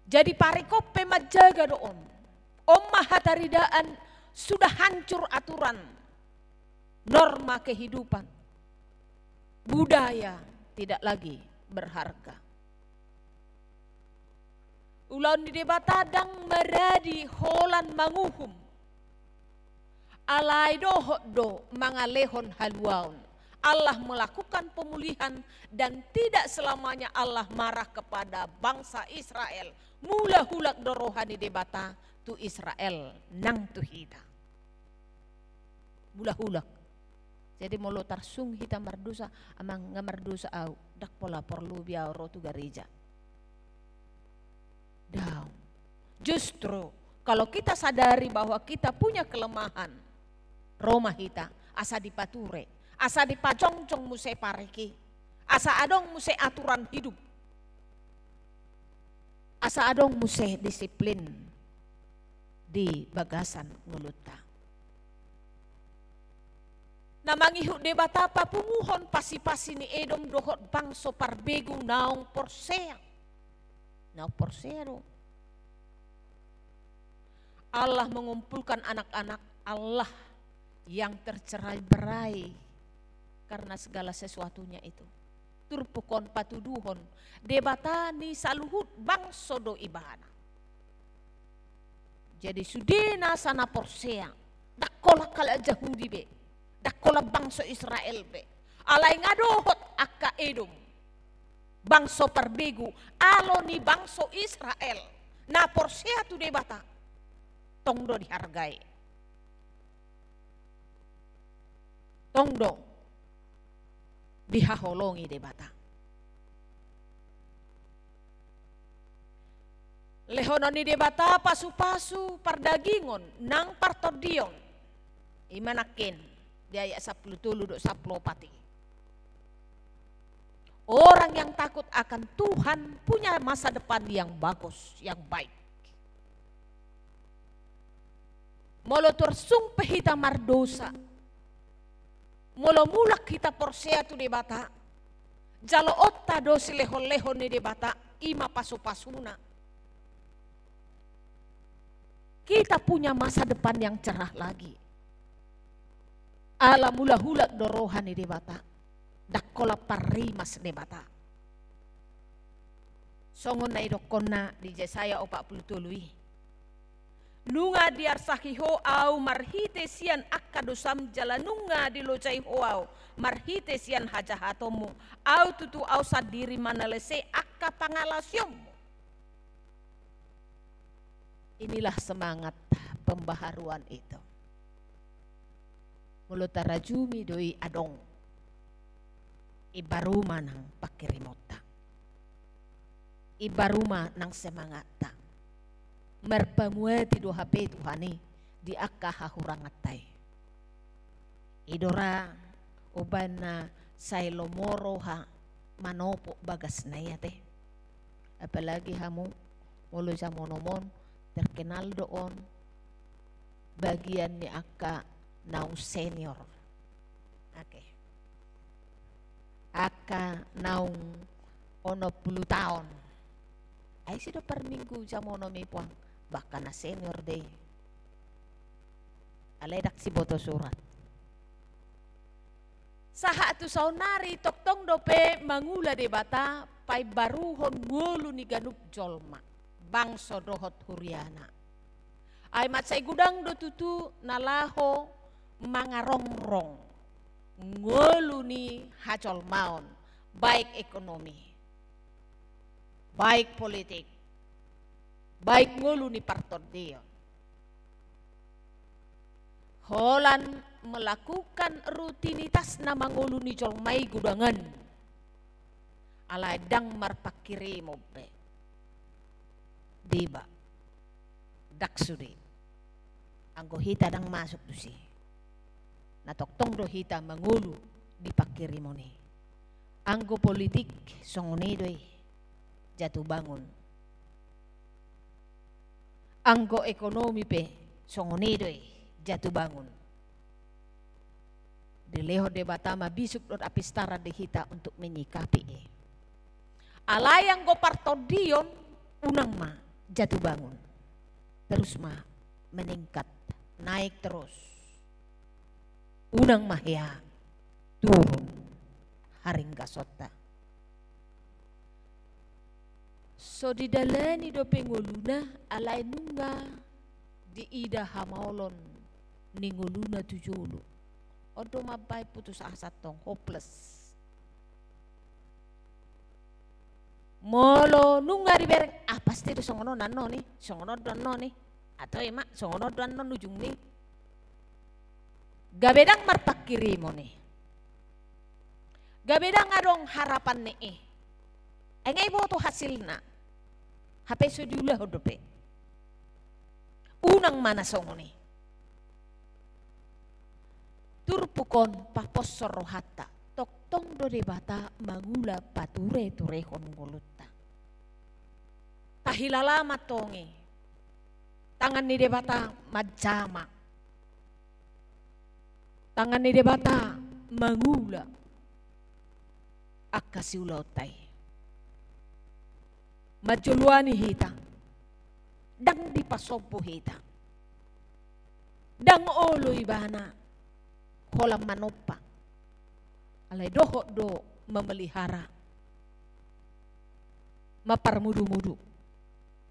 Jadi parik on pe manjaga do on. On ma hataridaan, sudah hancur aturan, norma kehidupan, budaya tidak lagi berharga. Ulaon ni Debata ndang maradi holan manguhum. Alai dohot do mangalehon haluaon. Allah melakukan pemulihan dan tidak selamanya Allah marah kepada bangsa Israel. Mulak-hulak do roha ni Debata tu Israel nang tu hita. Mulak-hulak. Jadi molo tarsung hita mardosa, amang nga mardosa au, ndang pola porlu be au ro tu gareja. Daong. Justru, kalau kita sadari bahwa kita punya kelemahan, ro ma hita, asa dipature, asa dipajongjong muse parik i, asa adong muse aturan hidup, asa adong muse disiplin di bagasan ngolunta. Na mangihut Debata papunguhon pasi-pasi ni Edom dohot bangso parbegu naung porsea. Naung porsea do. Allah mengumpulkan anak-anak Allah yang tercerai-berai karena segala sesuatunya itu. Turpuk on patuduhon Debata ni saluhut bangso do ibana. Jadi sude nasa na porsea, ndang holan halak Jahudi be, ndang holan bangso Israel be. Alai nga dohot angka Edom, bangso parbegu, alo ni bangso Israel, na porsea tu Debata, tong do dihargai. Tong do dihaholongi Debata. Lehonon ni Debata pasu-pasu pardagingon nang partondion. I ma nangkin di ayat sampulu tolu dohot sampulu opat i. Orang yang takut akan Tuhan punya masa depan yang bagus, yang baik. Molo tarsung pe hita mardosa, molo mulak hita porsea tu Debata, jaloonta do silehon-lehon ni Debata, i ma pasu-pasuna. Kita punya masa depan yang cerah lagi. Ala mulak-hulak do roha ni Debata, ndang holan parrimas Debata. Songon na idokkonna di Jesaya opat pulu tolu i. Nunga diarsahi ho ahu marhite sian angka dosam jala nunga dilojai ho ahu marhite sian hajahatonmu. Ahu tutu ahu sandiri manalese angka pangalaosionmu. Inilah semangat pembaharuan itu. Molo tarajumi do i adong, i baru ma nang pangkirimonta. I baru ma nang semangatta. Marpamuati do hape Tuhan i di angka hahuranganta i. I do ra umbahen na sai lomo roha manopot bagasna i ate. Apalagi hamu molo jam onom on terkenal do on bagian ni angka naung senior. Oke. Angka naung onom pulu taon. Ai si do parminggu jam onom i puang, bahkan na senior do i. Alai ndang siboto surat. Sahat tu saonnari tongtong dope mangula Debata paimbaruhon ngolu ni ganup jolma, bangso dohot huriana. Ai mansai godang do tutu na laho mangarongrong ngolu ni hajolmaon, baik ekonomi, baik politik, baik ngolu ni partondion. Holan melakukan rutinitas na mangolu ni jolma i godangan. Alai ndang marpangkirimon be. Deba. Ndang sude. Anggo hita ndang masuk tusi. Na tongtong do hita mangolu di pangkirimon i. Anggo politik songon i do i. Jatuh bangun. Anggo ekonomi pe songon i do i, jatuh bangun. Dilehon Debata ma bisuk dohot apistaran di hita untuk menyikapi i. Alai anggo partondion, unang ma jatuh bangun. Terus ma meningkat, naik terus. Unang ma hea turun haringgasonta. So didalani dope ngoluna, alai nunga diida hamaolon ni ngoluna tu jolo. On do mambaen putus asa tong, hopeless. Molo nunga dibereng, ah, pasti do songon on annon i, songon on do annon i. Atau i ma, songon on do annon ujungni. Gabe ndang marpangkirimon i. Gabe ndang adong harapan ni i. Ai nga diboto hasilna. Hape so diulahon dope. Unang ma na songon i. Turpuk on paposhon rohanta. Tongtong do Debata mangula patureturehon ngolunta. Tahilala ma tong i. Tangan ni Debata manjama. Tangan ni Debata mangula angka siulaonta i. Manjoloani hita. Ndang dipasombu hita. Ndang olo ibana holan manompa. Alai dohot do mamelihara, maparmudumudu,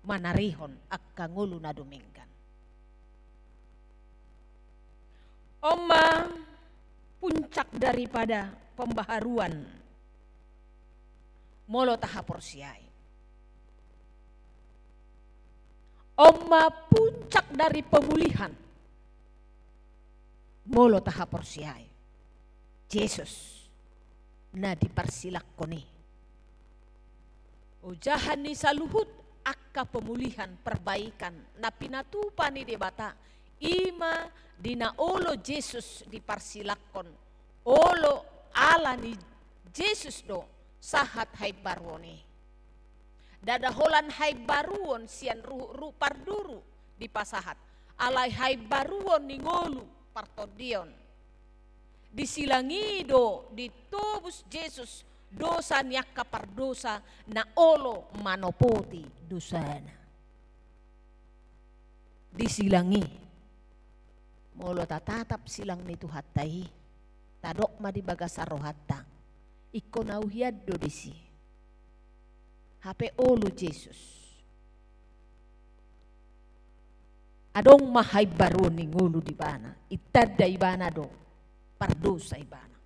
manarihon angka ngolu na dumenggan. On ma puncak daripada pembaharuan. Molo tahaporseai. On ma puncak dari pemulihan. Molo tahaporseai Jesus na diparsilangkon i. Ojahan ni saluhut angka pemulihan, perbaikan na pinatupa ni Debata, i ma di na olo Jesus diparsilangkon. Olo, ala ni Jesus do sahat haimbaruon i. Ndada holan haimbaruon sian ruhut-ruhut parduru dipasahat, alai haimbaruon ni ngolu partondion. Di silang i do ditobus Jesus dosa ni angka pardosa na olo manopoti dosana. Di silang i. Molo tatatap silang ni Tuhanta i, tadok ma di bagasan rohanta. Ingkon au hian do disi. Hape olo Jesus. Adong ma haimbaruon ni ngolu di ibana, ditanda ibana do pardosa ibana.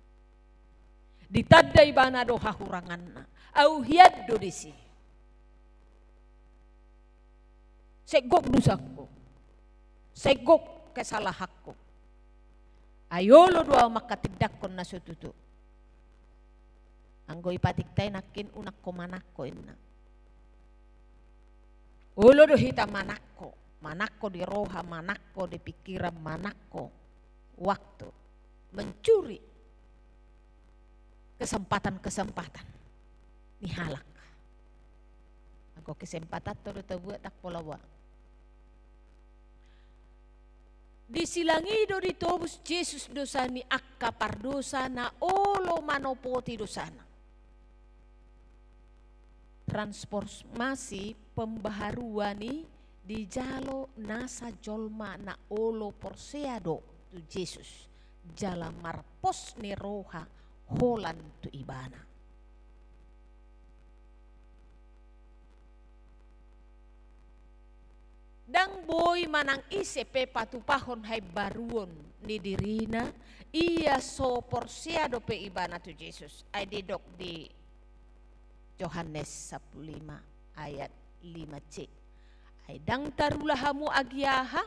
Ditanda ibana do hahuranganna. Au hian do disi. Sai gok dosangku. Sai gok kesalahanku. Ai olo do ahu manghatindanghon na so tutu. Anggo i patikta i nangkin unang ho manangko inna. Olo do hita manangko, manangko di roha, manangko di pikiran, manangko waktu, mencuri kesempatan-kesempatan ni halak. Anggo kesempatan do tabuat, ndang pola boha. Di silang i do ditobus Jesus dosa ni angka pardosa na olo manopoti dosana. Transformasi, pembaharuan i dijalo nasa jolma na olo porsea do tu Jesus, jala marpos ni roha holan tu Ibana. Ndang boi manang ise pe patupahon haimbaruon ni dirina, ia so porsea dope ibana tu Jesus. Ai didok di Johannes sampulu lima ayat lima c. Ai ndang tarula hamu agi aha,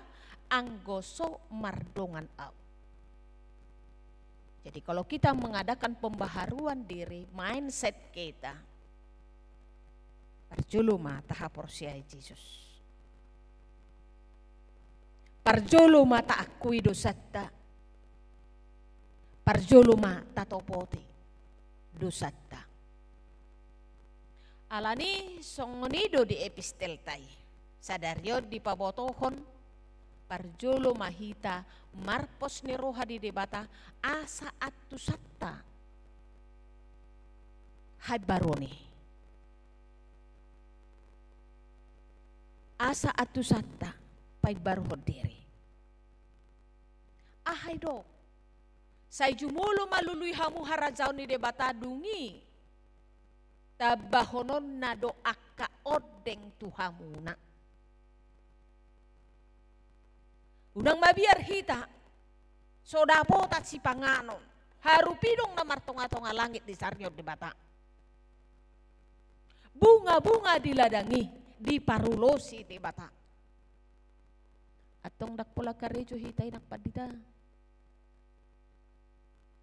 anggo so mardongan Ahu. Jadi, kalau kita mengadakan pembaharuan diri, mindset kita, parjolo ma tahaporseai Jesus. Parjolo ma taakui dosanta. Parjolo ma tatopoti dosanta. Alani songon i do di epistelta i. Sadari on dipabotohon, parjolo ma hita marpos ni roha di Debata, asa antusanta haimbaruon i. Asa antusanta paimbaruhon diri. Aha i do? Sai jumolo ma lului hamu harajaon ni Debata, dung i tambahononna do angka ondeng tu hamuna. Unang mabiar hita so dapotan sipanganon, harupidong na martongatonga langit disarihon Debata. Bunga-bunga di ladang i diparulosi Debata. Antong ndang pola karejo hita i nang pandita.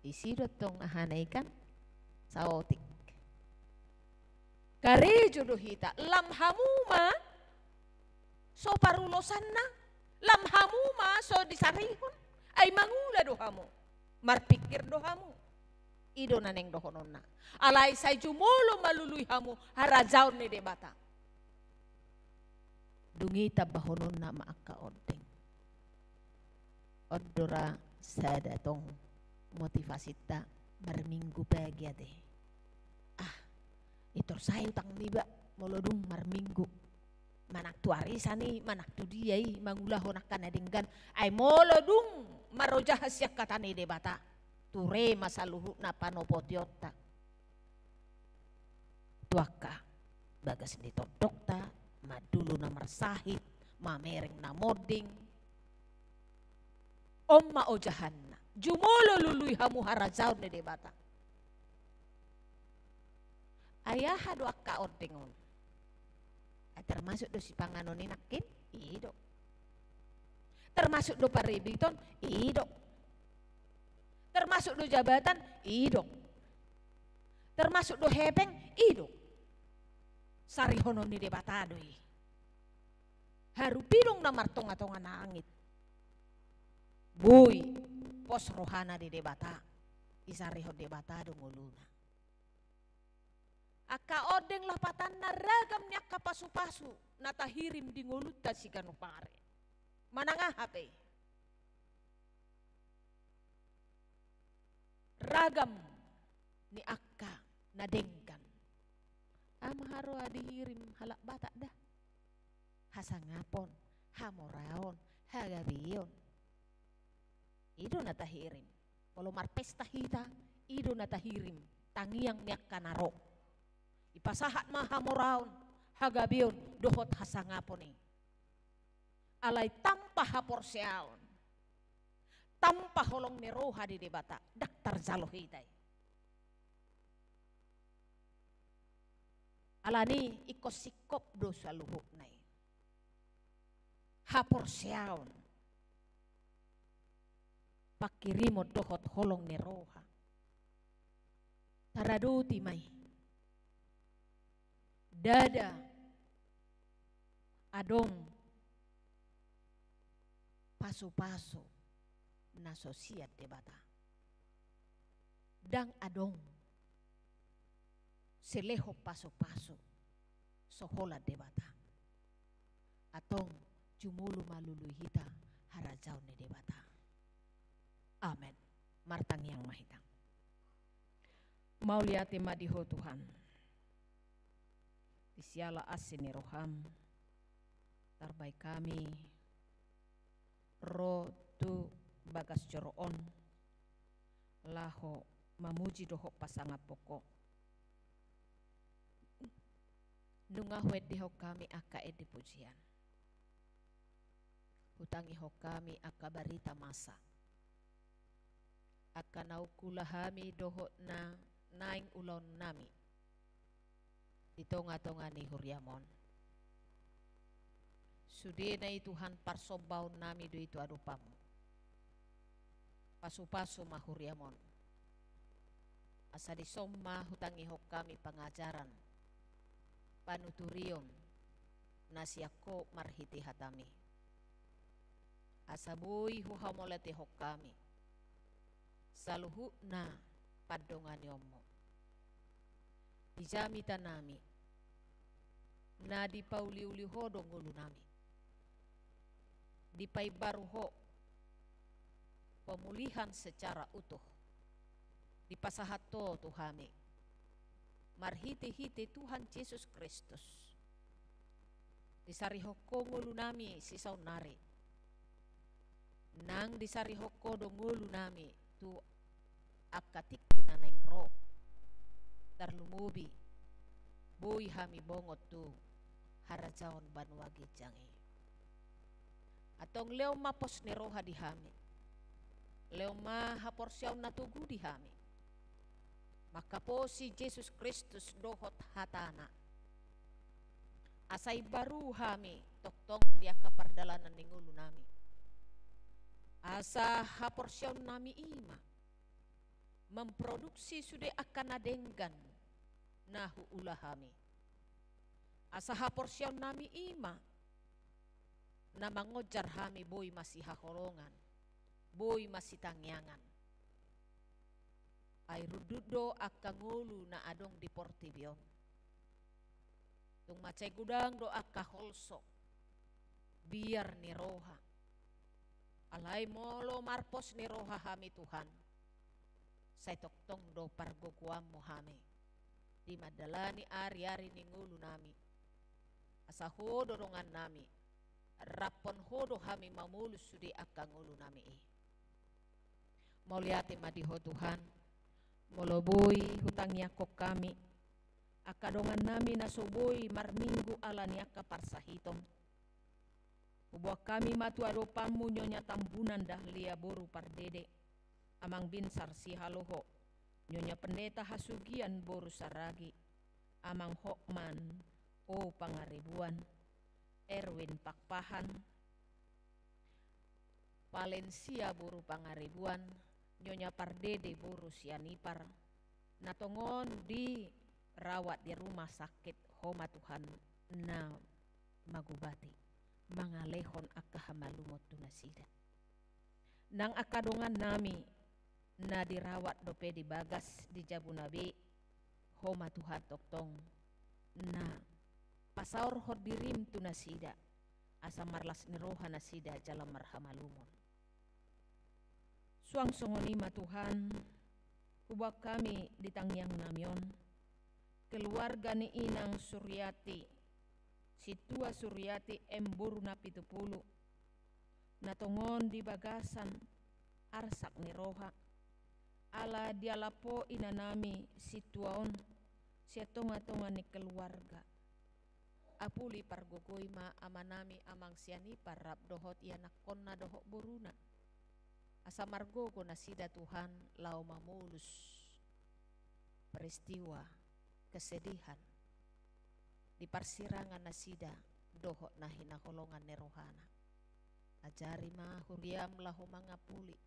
Disi do antong ahana i kan, saotik. Karejo do hita, lam hamu ma so parulosanna, lam hamu ma so disarihon, ai mangula do hamu, marpingkir do hamu. I do na naeng dohononna. Alai sai jumolo ma lului hamu harajaon ni Debata. Dung i tambahononna ma angka ondeng. On do ra sada tong motivasinta marminggu pagi ate. Ah, intor sae utang niba molo dung marminggu. Manang tu arisan i, manang tu dia i, mangulahon angka na denggan. Ai molo dung marojahan sian hata ni Debata, ture ma saluhutna panopotionta. Tu angka bagas ni tondongta, mandulu na marsahit, mamereng na monding. On ma ojahanna. Jumolo lului hamu harajaon ni Debata. Ai aha do angka ondeng on? Ai termasuk do sipanganon i nangkin? I do. Termasuk do paribiton? I do. Termasuk do jabatan? I do. Termasuk do hepeng? I do. Sarihonon ni Debata do i. Harupidong na martongatonga langit. Boi pos rohana di Debata. Disarihon Debata do ngoluna. Angka ondeng lapatanna ragam ni angka pasupasu na tahirim di ngolunta siganup ari. Manang aha pe. Ragam ni angka na denggan. Aha ma haroa dihirim halak Batak da? Hasangapon, hamoraon, hagabeon. I do na tahirim. Molo marpesta hita, i do na tahirim. Tangiang ni angka na ro. Dipasahat ma hamoraon, hagabeon, dohot hasangapon i. Alai tanpa haporseaon, tanpa holong ni roha di Debata, ndang tarjalo hita i. Alani ingkon singkop do saluhutna i. haporseaon, pangkirimon dohot holong ni roha. Taradoti ma i. Ndada adong pasupasu na so sian Debata. Ndang adong silehon pasupasu so holan Debata. Antong jumolo ma lului hita harajaon ni Debata. Amen. Martangiang ma hita. Mauliate ma di Ho Tuhan, di siala asi ni roham, tarbaen hami ro tu bagas joro on, laho mamuji dohot pasangaphon Ho. Nunga huendehon hami angka ende pujian, hutangihon hami angka barita masa, angka naung huula hami dohot na naeng ulaon nami di tongatonga ni huriam on. Sudena i Tuhan, parsombaon nami do i tu adopanmu. Pasupasu ma huriam on, asa dison ma hutangihon hami pangajaran, panuturion na sian Ho marhite hatami. Asa boi huhamauliatehon hami saluhutna pandonganionmu. Di jamita nami, na dipauliuli Ho do ngolu nami, dipaimbaru Ho pemulihan secara utuh, dipasahat Ho tu hami marhitehite Tuhan Jesus Kristus. Disarihon Ho ngolu nami sisaonnari, nang disarihon Ho do ngolu nami tu angka tingki na naeng ro, tarlumobi boi hami bongot tu harajaon banua ginjang i. Antong lehon ma pos ni roha di hami, lehon ma haporseaon na togu di hami, manghaposi Jesus Kristus dohot hatana, asa imbaru hami tongtong di angka pardalanan ni ngolu nami. Asa haporseaon nami i ma memproduksi sude angka na denggan na huula hami. Asa haporseaon nami i ma na mangonjar hami boi masihaholongan, boi masitangiangan. Ai rundut do angka ngolu na adong di portibi on. Tung mansai godang do angka holso, biar ni roha. Alai molo marpos ni roha hami Tuhan, sai tongtong do pargogoanmu hami di mandalani ariari ni ngolu nami. Asa Ho do dongan nami, raphon Ho do hami mamolus sude angka ngolu nami i. Mauliate ma di Ho Tuhan, molo boi hutangiangkon hami angka dongan nami na so boi marminggu ala ni angka parsahiton. Huboan hami ma tu adopanmu Nyonya Tambunan Dahlia boru Pardede, Amang Binsar Sihaloho, Nyonya Pendeta Hasugian boru Saragi, Amang Hotman O Pangaribuan, Erwin Pakpahan, Valencia boru Pangaribuan, Nyonya Pardede boru Sianipar, na tongon dirawat di rumah sakit, Ho ma Tuhan na mangubati, mangalehon angka hamalumon tu nasida. Nang angka dongan nami na dirawat dope di bagas di jabuna be, Ho ma Tuhan tongtong na pasaorhon dirim tu nasida, asa marlas ni roha nasida jala marhamalumon. Suang songon i ma Tuhan, huboan hami di tangiang nami on keluarga ni Inang Suryati, Sintua Suryati M boru Napitupulu, na tongon di bagasan arsak ni roha, ala dialap Ho Ina nami Sintua on sian tongatonga ni keluarga. Apuli pargogoi ma Ama nami Amang Sianipar rap dohot ianakkonna dohot boruna, asa margogo nasida Tuhan laho mamolus peristiwa kesedihan di parsirangan nasida dohot na hinaholongan ni rohana. Ajari ma huriaM laho mangapuli.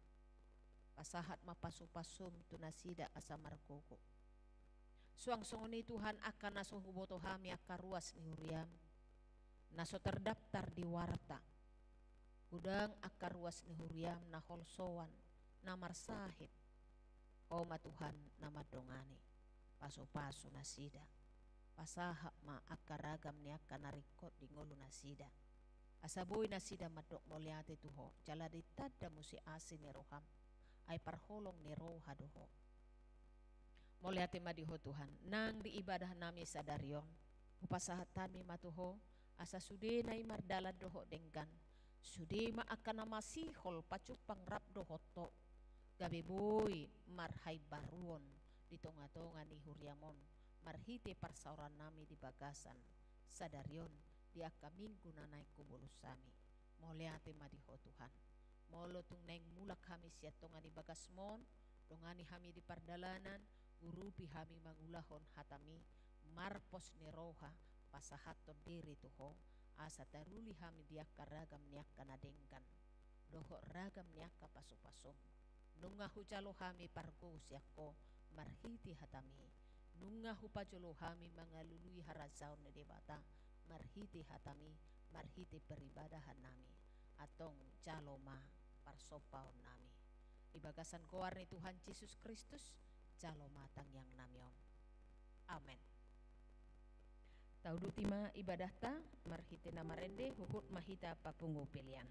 Pasahat ma pasu-pasuM tu nasida asa margogo. Suang songon i Tuhan, angka na so huboto hami angka ruas ni huriaM, na so terdaftar di warta. Godang angka ruas ni huriaM na holsoan, na marsahit. Ho ma Tuhan na mandongani, pasu-pasu nasida. Pasahat ma angka ragam ni angka na ringkot di ngolu nasida. Asa boi nasida mandok mauliate tu Ho, jala ditanda muse asi ni rohaM, ai parholong ni roha do Ho. Mauliate ma di Ho Tuhan, nang di ibadah nami sadari on, hupasahat hami ma tu Ho, asa sudena i mardalan dohot denggan, sude ma angka na masihol pajumpang rap dohot Ho, gabe boi marhaimbaruon di tonga-tonga ni huriaM on, marhite parsaoran nami di bagasan sadari on, di angka minggu na naeng hubolus hami. Mauliate ma di Ho Tuhan. Molo tung naeng mulak hami sian tonga ni bagasMon, dongani hami di pardalanan, urupi hami mangulahon hataMi, marpos ni roha, pasahathon diri tu Ho, asa taruli hami di angka ragam ni angka na denggan dohot ragam ni angka pasu-pasuM. Nunga hujalo hami pargogo sian Ho marhite hataMi. Nunga hupajolo hami mangalului harajaon ni Debata marhite hataMi, marhite peribadahan nami. Antong jalo ma parsompaon nami. Di bagasan goar ni Tuhan Jesus Kristus, jalo ma tangiang nami on. Amen. Tauduti ma ibadahta, marhite na marende, huhut ma hita papungu pelean.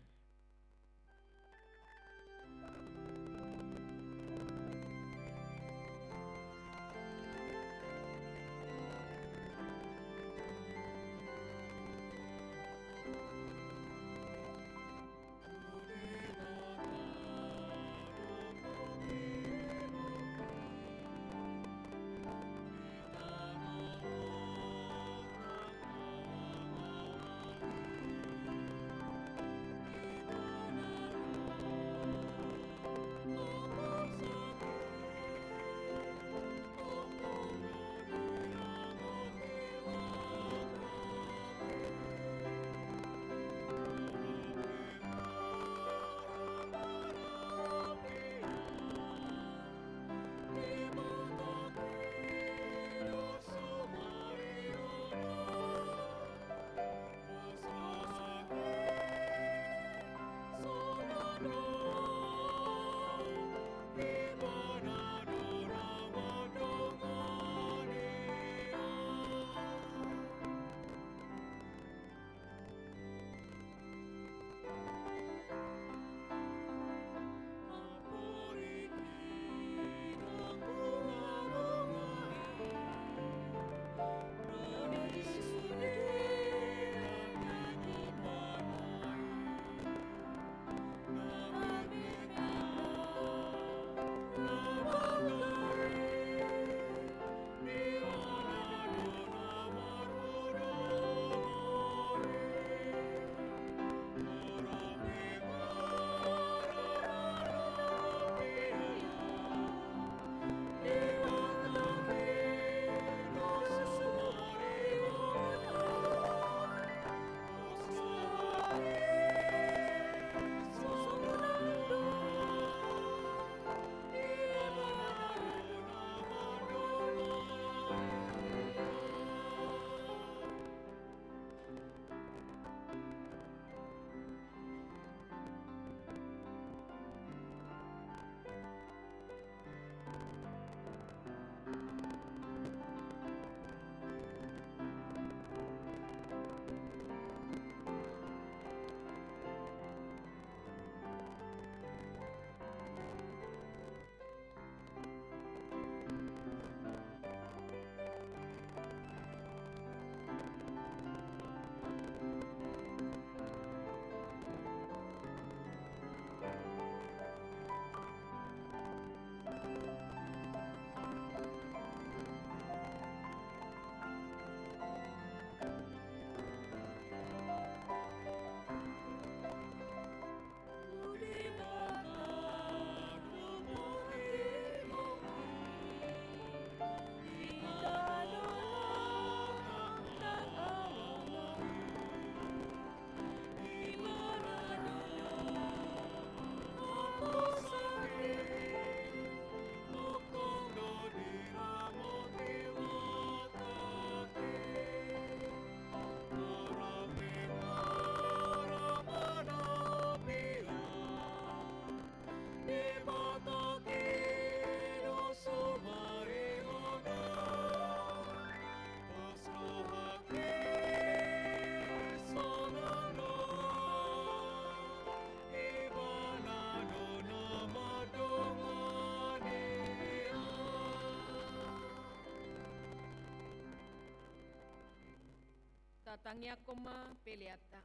Tangiangkon ma peleanta.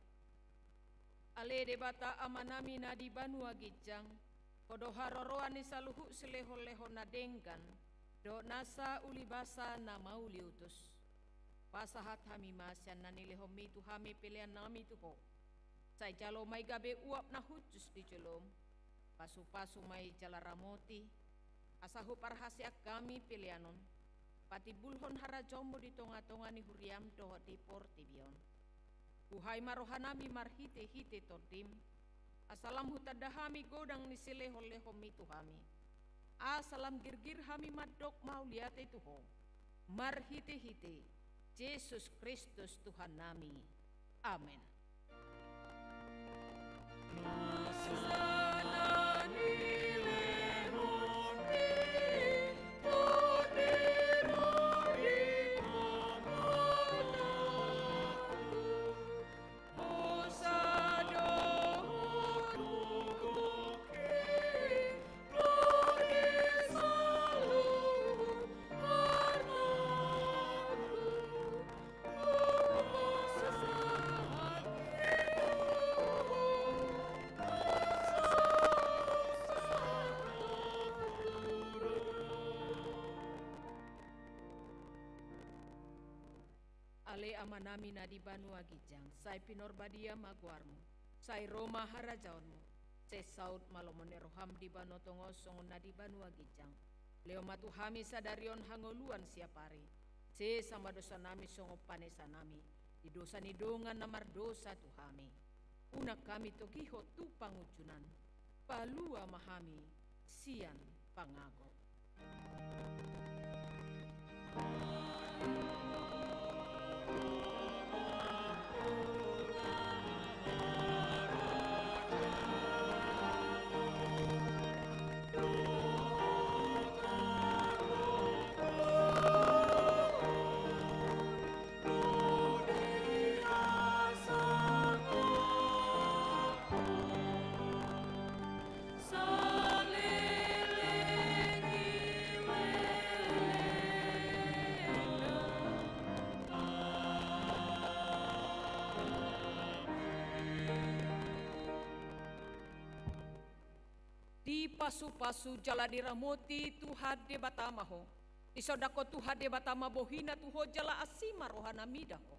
Ale Debata Amanami na di banua ginjang, Ho do haroroan ni saluhut silehonlehon na denggan dohot nasa ulibasa na mauliutus. Pasahat hami ma sian na nilehonMi tu hami peleannami tu Ho. Sai jalo ma i gabe uap na hushus di joloM. Pasupasu ma i jala ramoti, asa huparhaseang hami pelean on patimbulhon harajaonMu di tongatonga ni huriaM dohot di portibi on. Buhai ma rohanami marhitehite TondiM, asa lam hutanda hami godang ni silehonlehonMi tu hami. Asa lam girgir hami mandok mauliate tu Ho, marhitehite Jesus Kristus Tuhannami. Amen. Ale Amanami na di banua ginjang, sai pinarbadia ma goarMu, sai ro ma harajaonMu, sai saut ma lomo ni rohaM di banua tonga on songon na di banua ginjang. Lehon ma tu hami sadari on hangoluan siapari. Sesa ma dosanami songon panesanami di dosa ni dongan na mardosa tu hami. Unang hami togihon tu pangunjunan. Palua ma hami sian pangago. Dipasupasu jala diramoti Tuhan Debata ma ho. Disondangkon Tuhan Debata ma bohiNa tu ho jala asi ma rohaNa mida ho.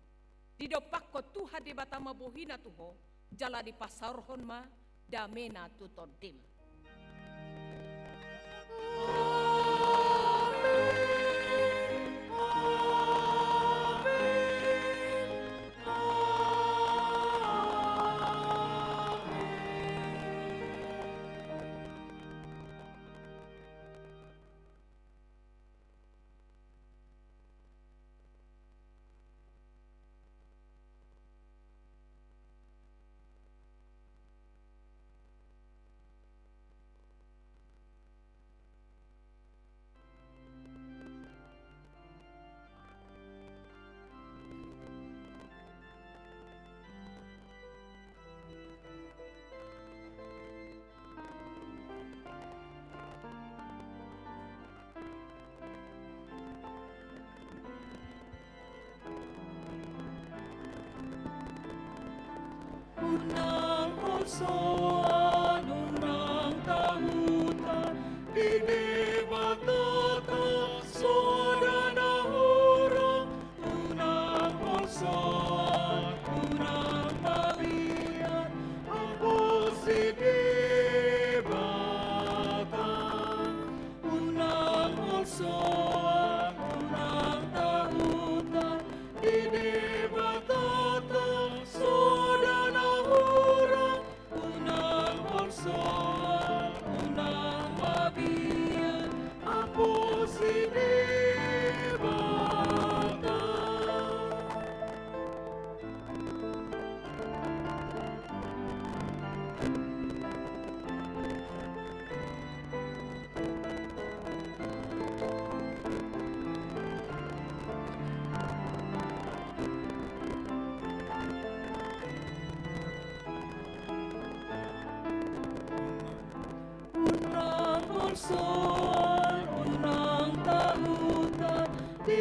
Didompakkon Tuhan Debata ma bohiNa tu ho jala dipasaorhon ma dameNa tu tondim. Unang holsoan, unang tahutan, di Debata tong soada na hurang. Unang holsoan, unang mabiar, ampus di Debata. Unang holsoan, unang tahutan, di Debata tong soada na hurang. Unang holsoan, unang mabiar, ampus di Debata. Unang holsoan, unang tahutan, di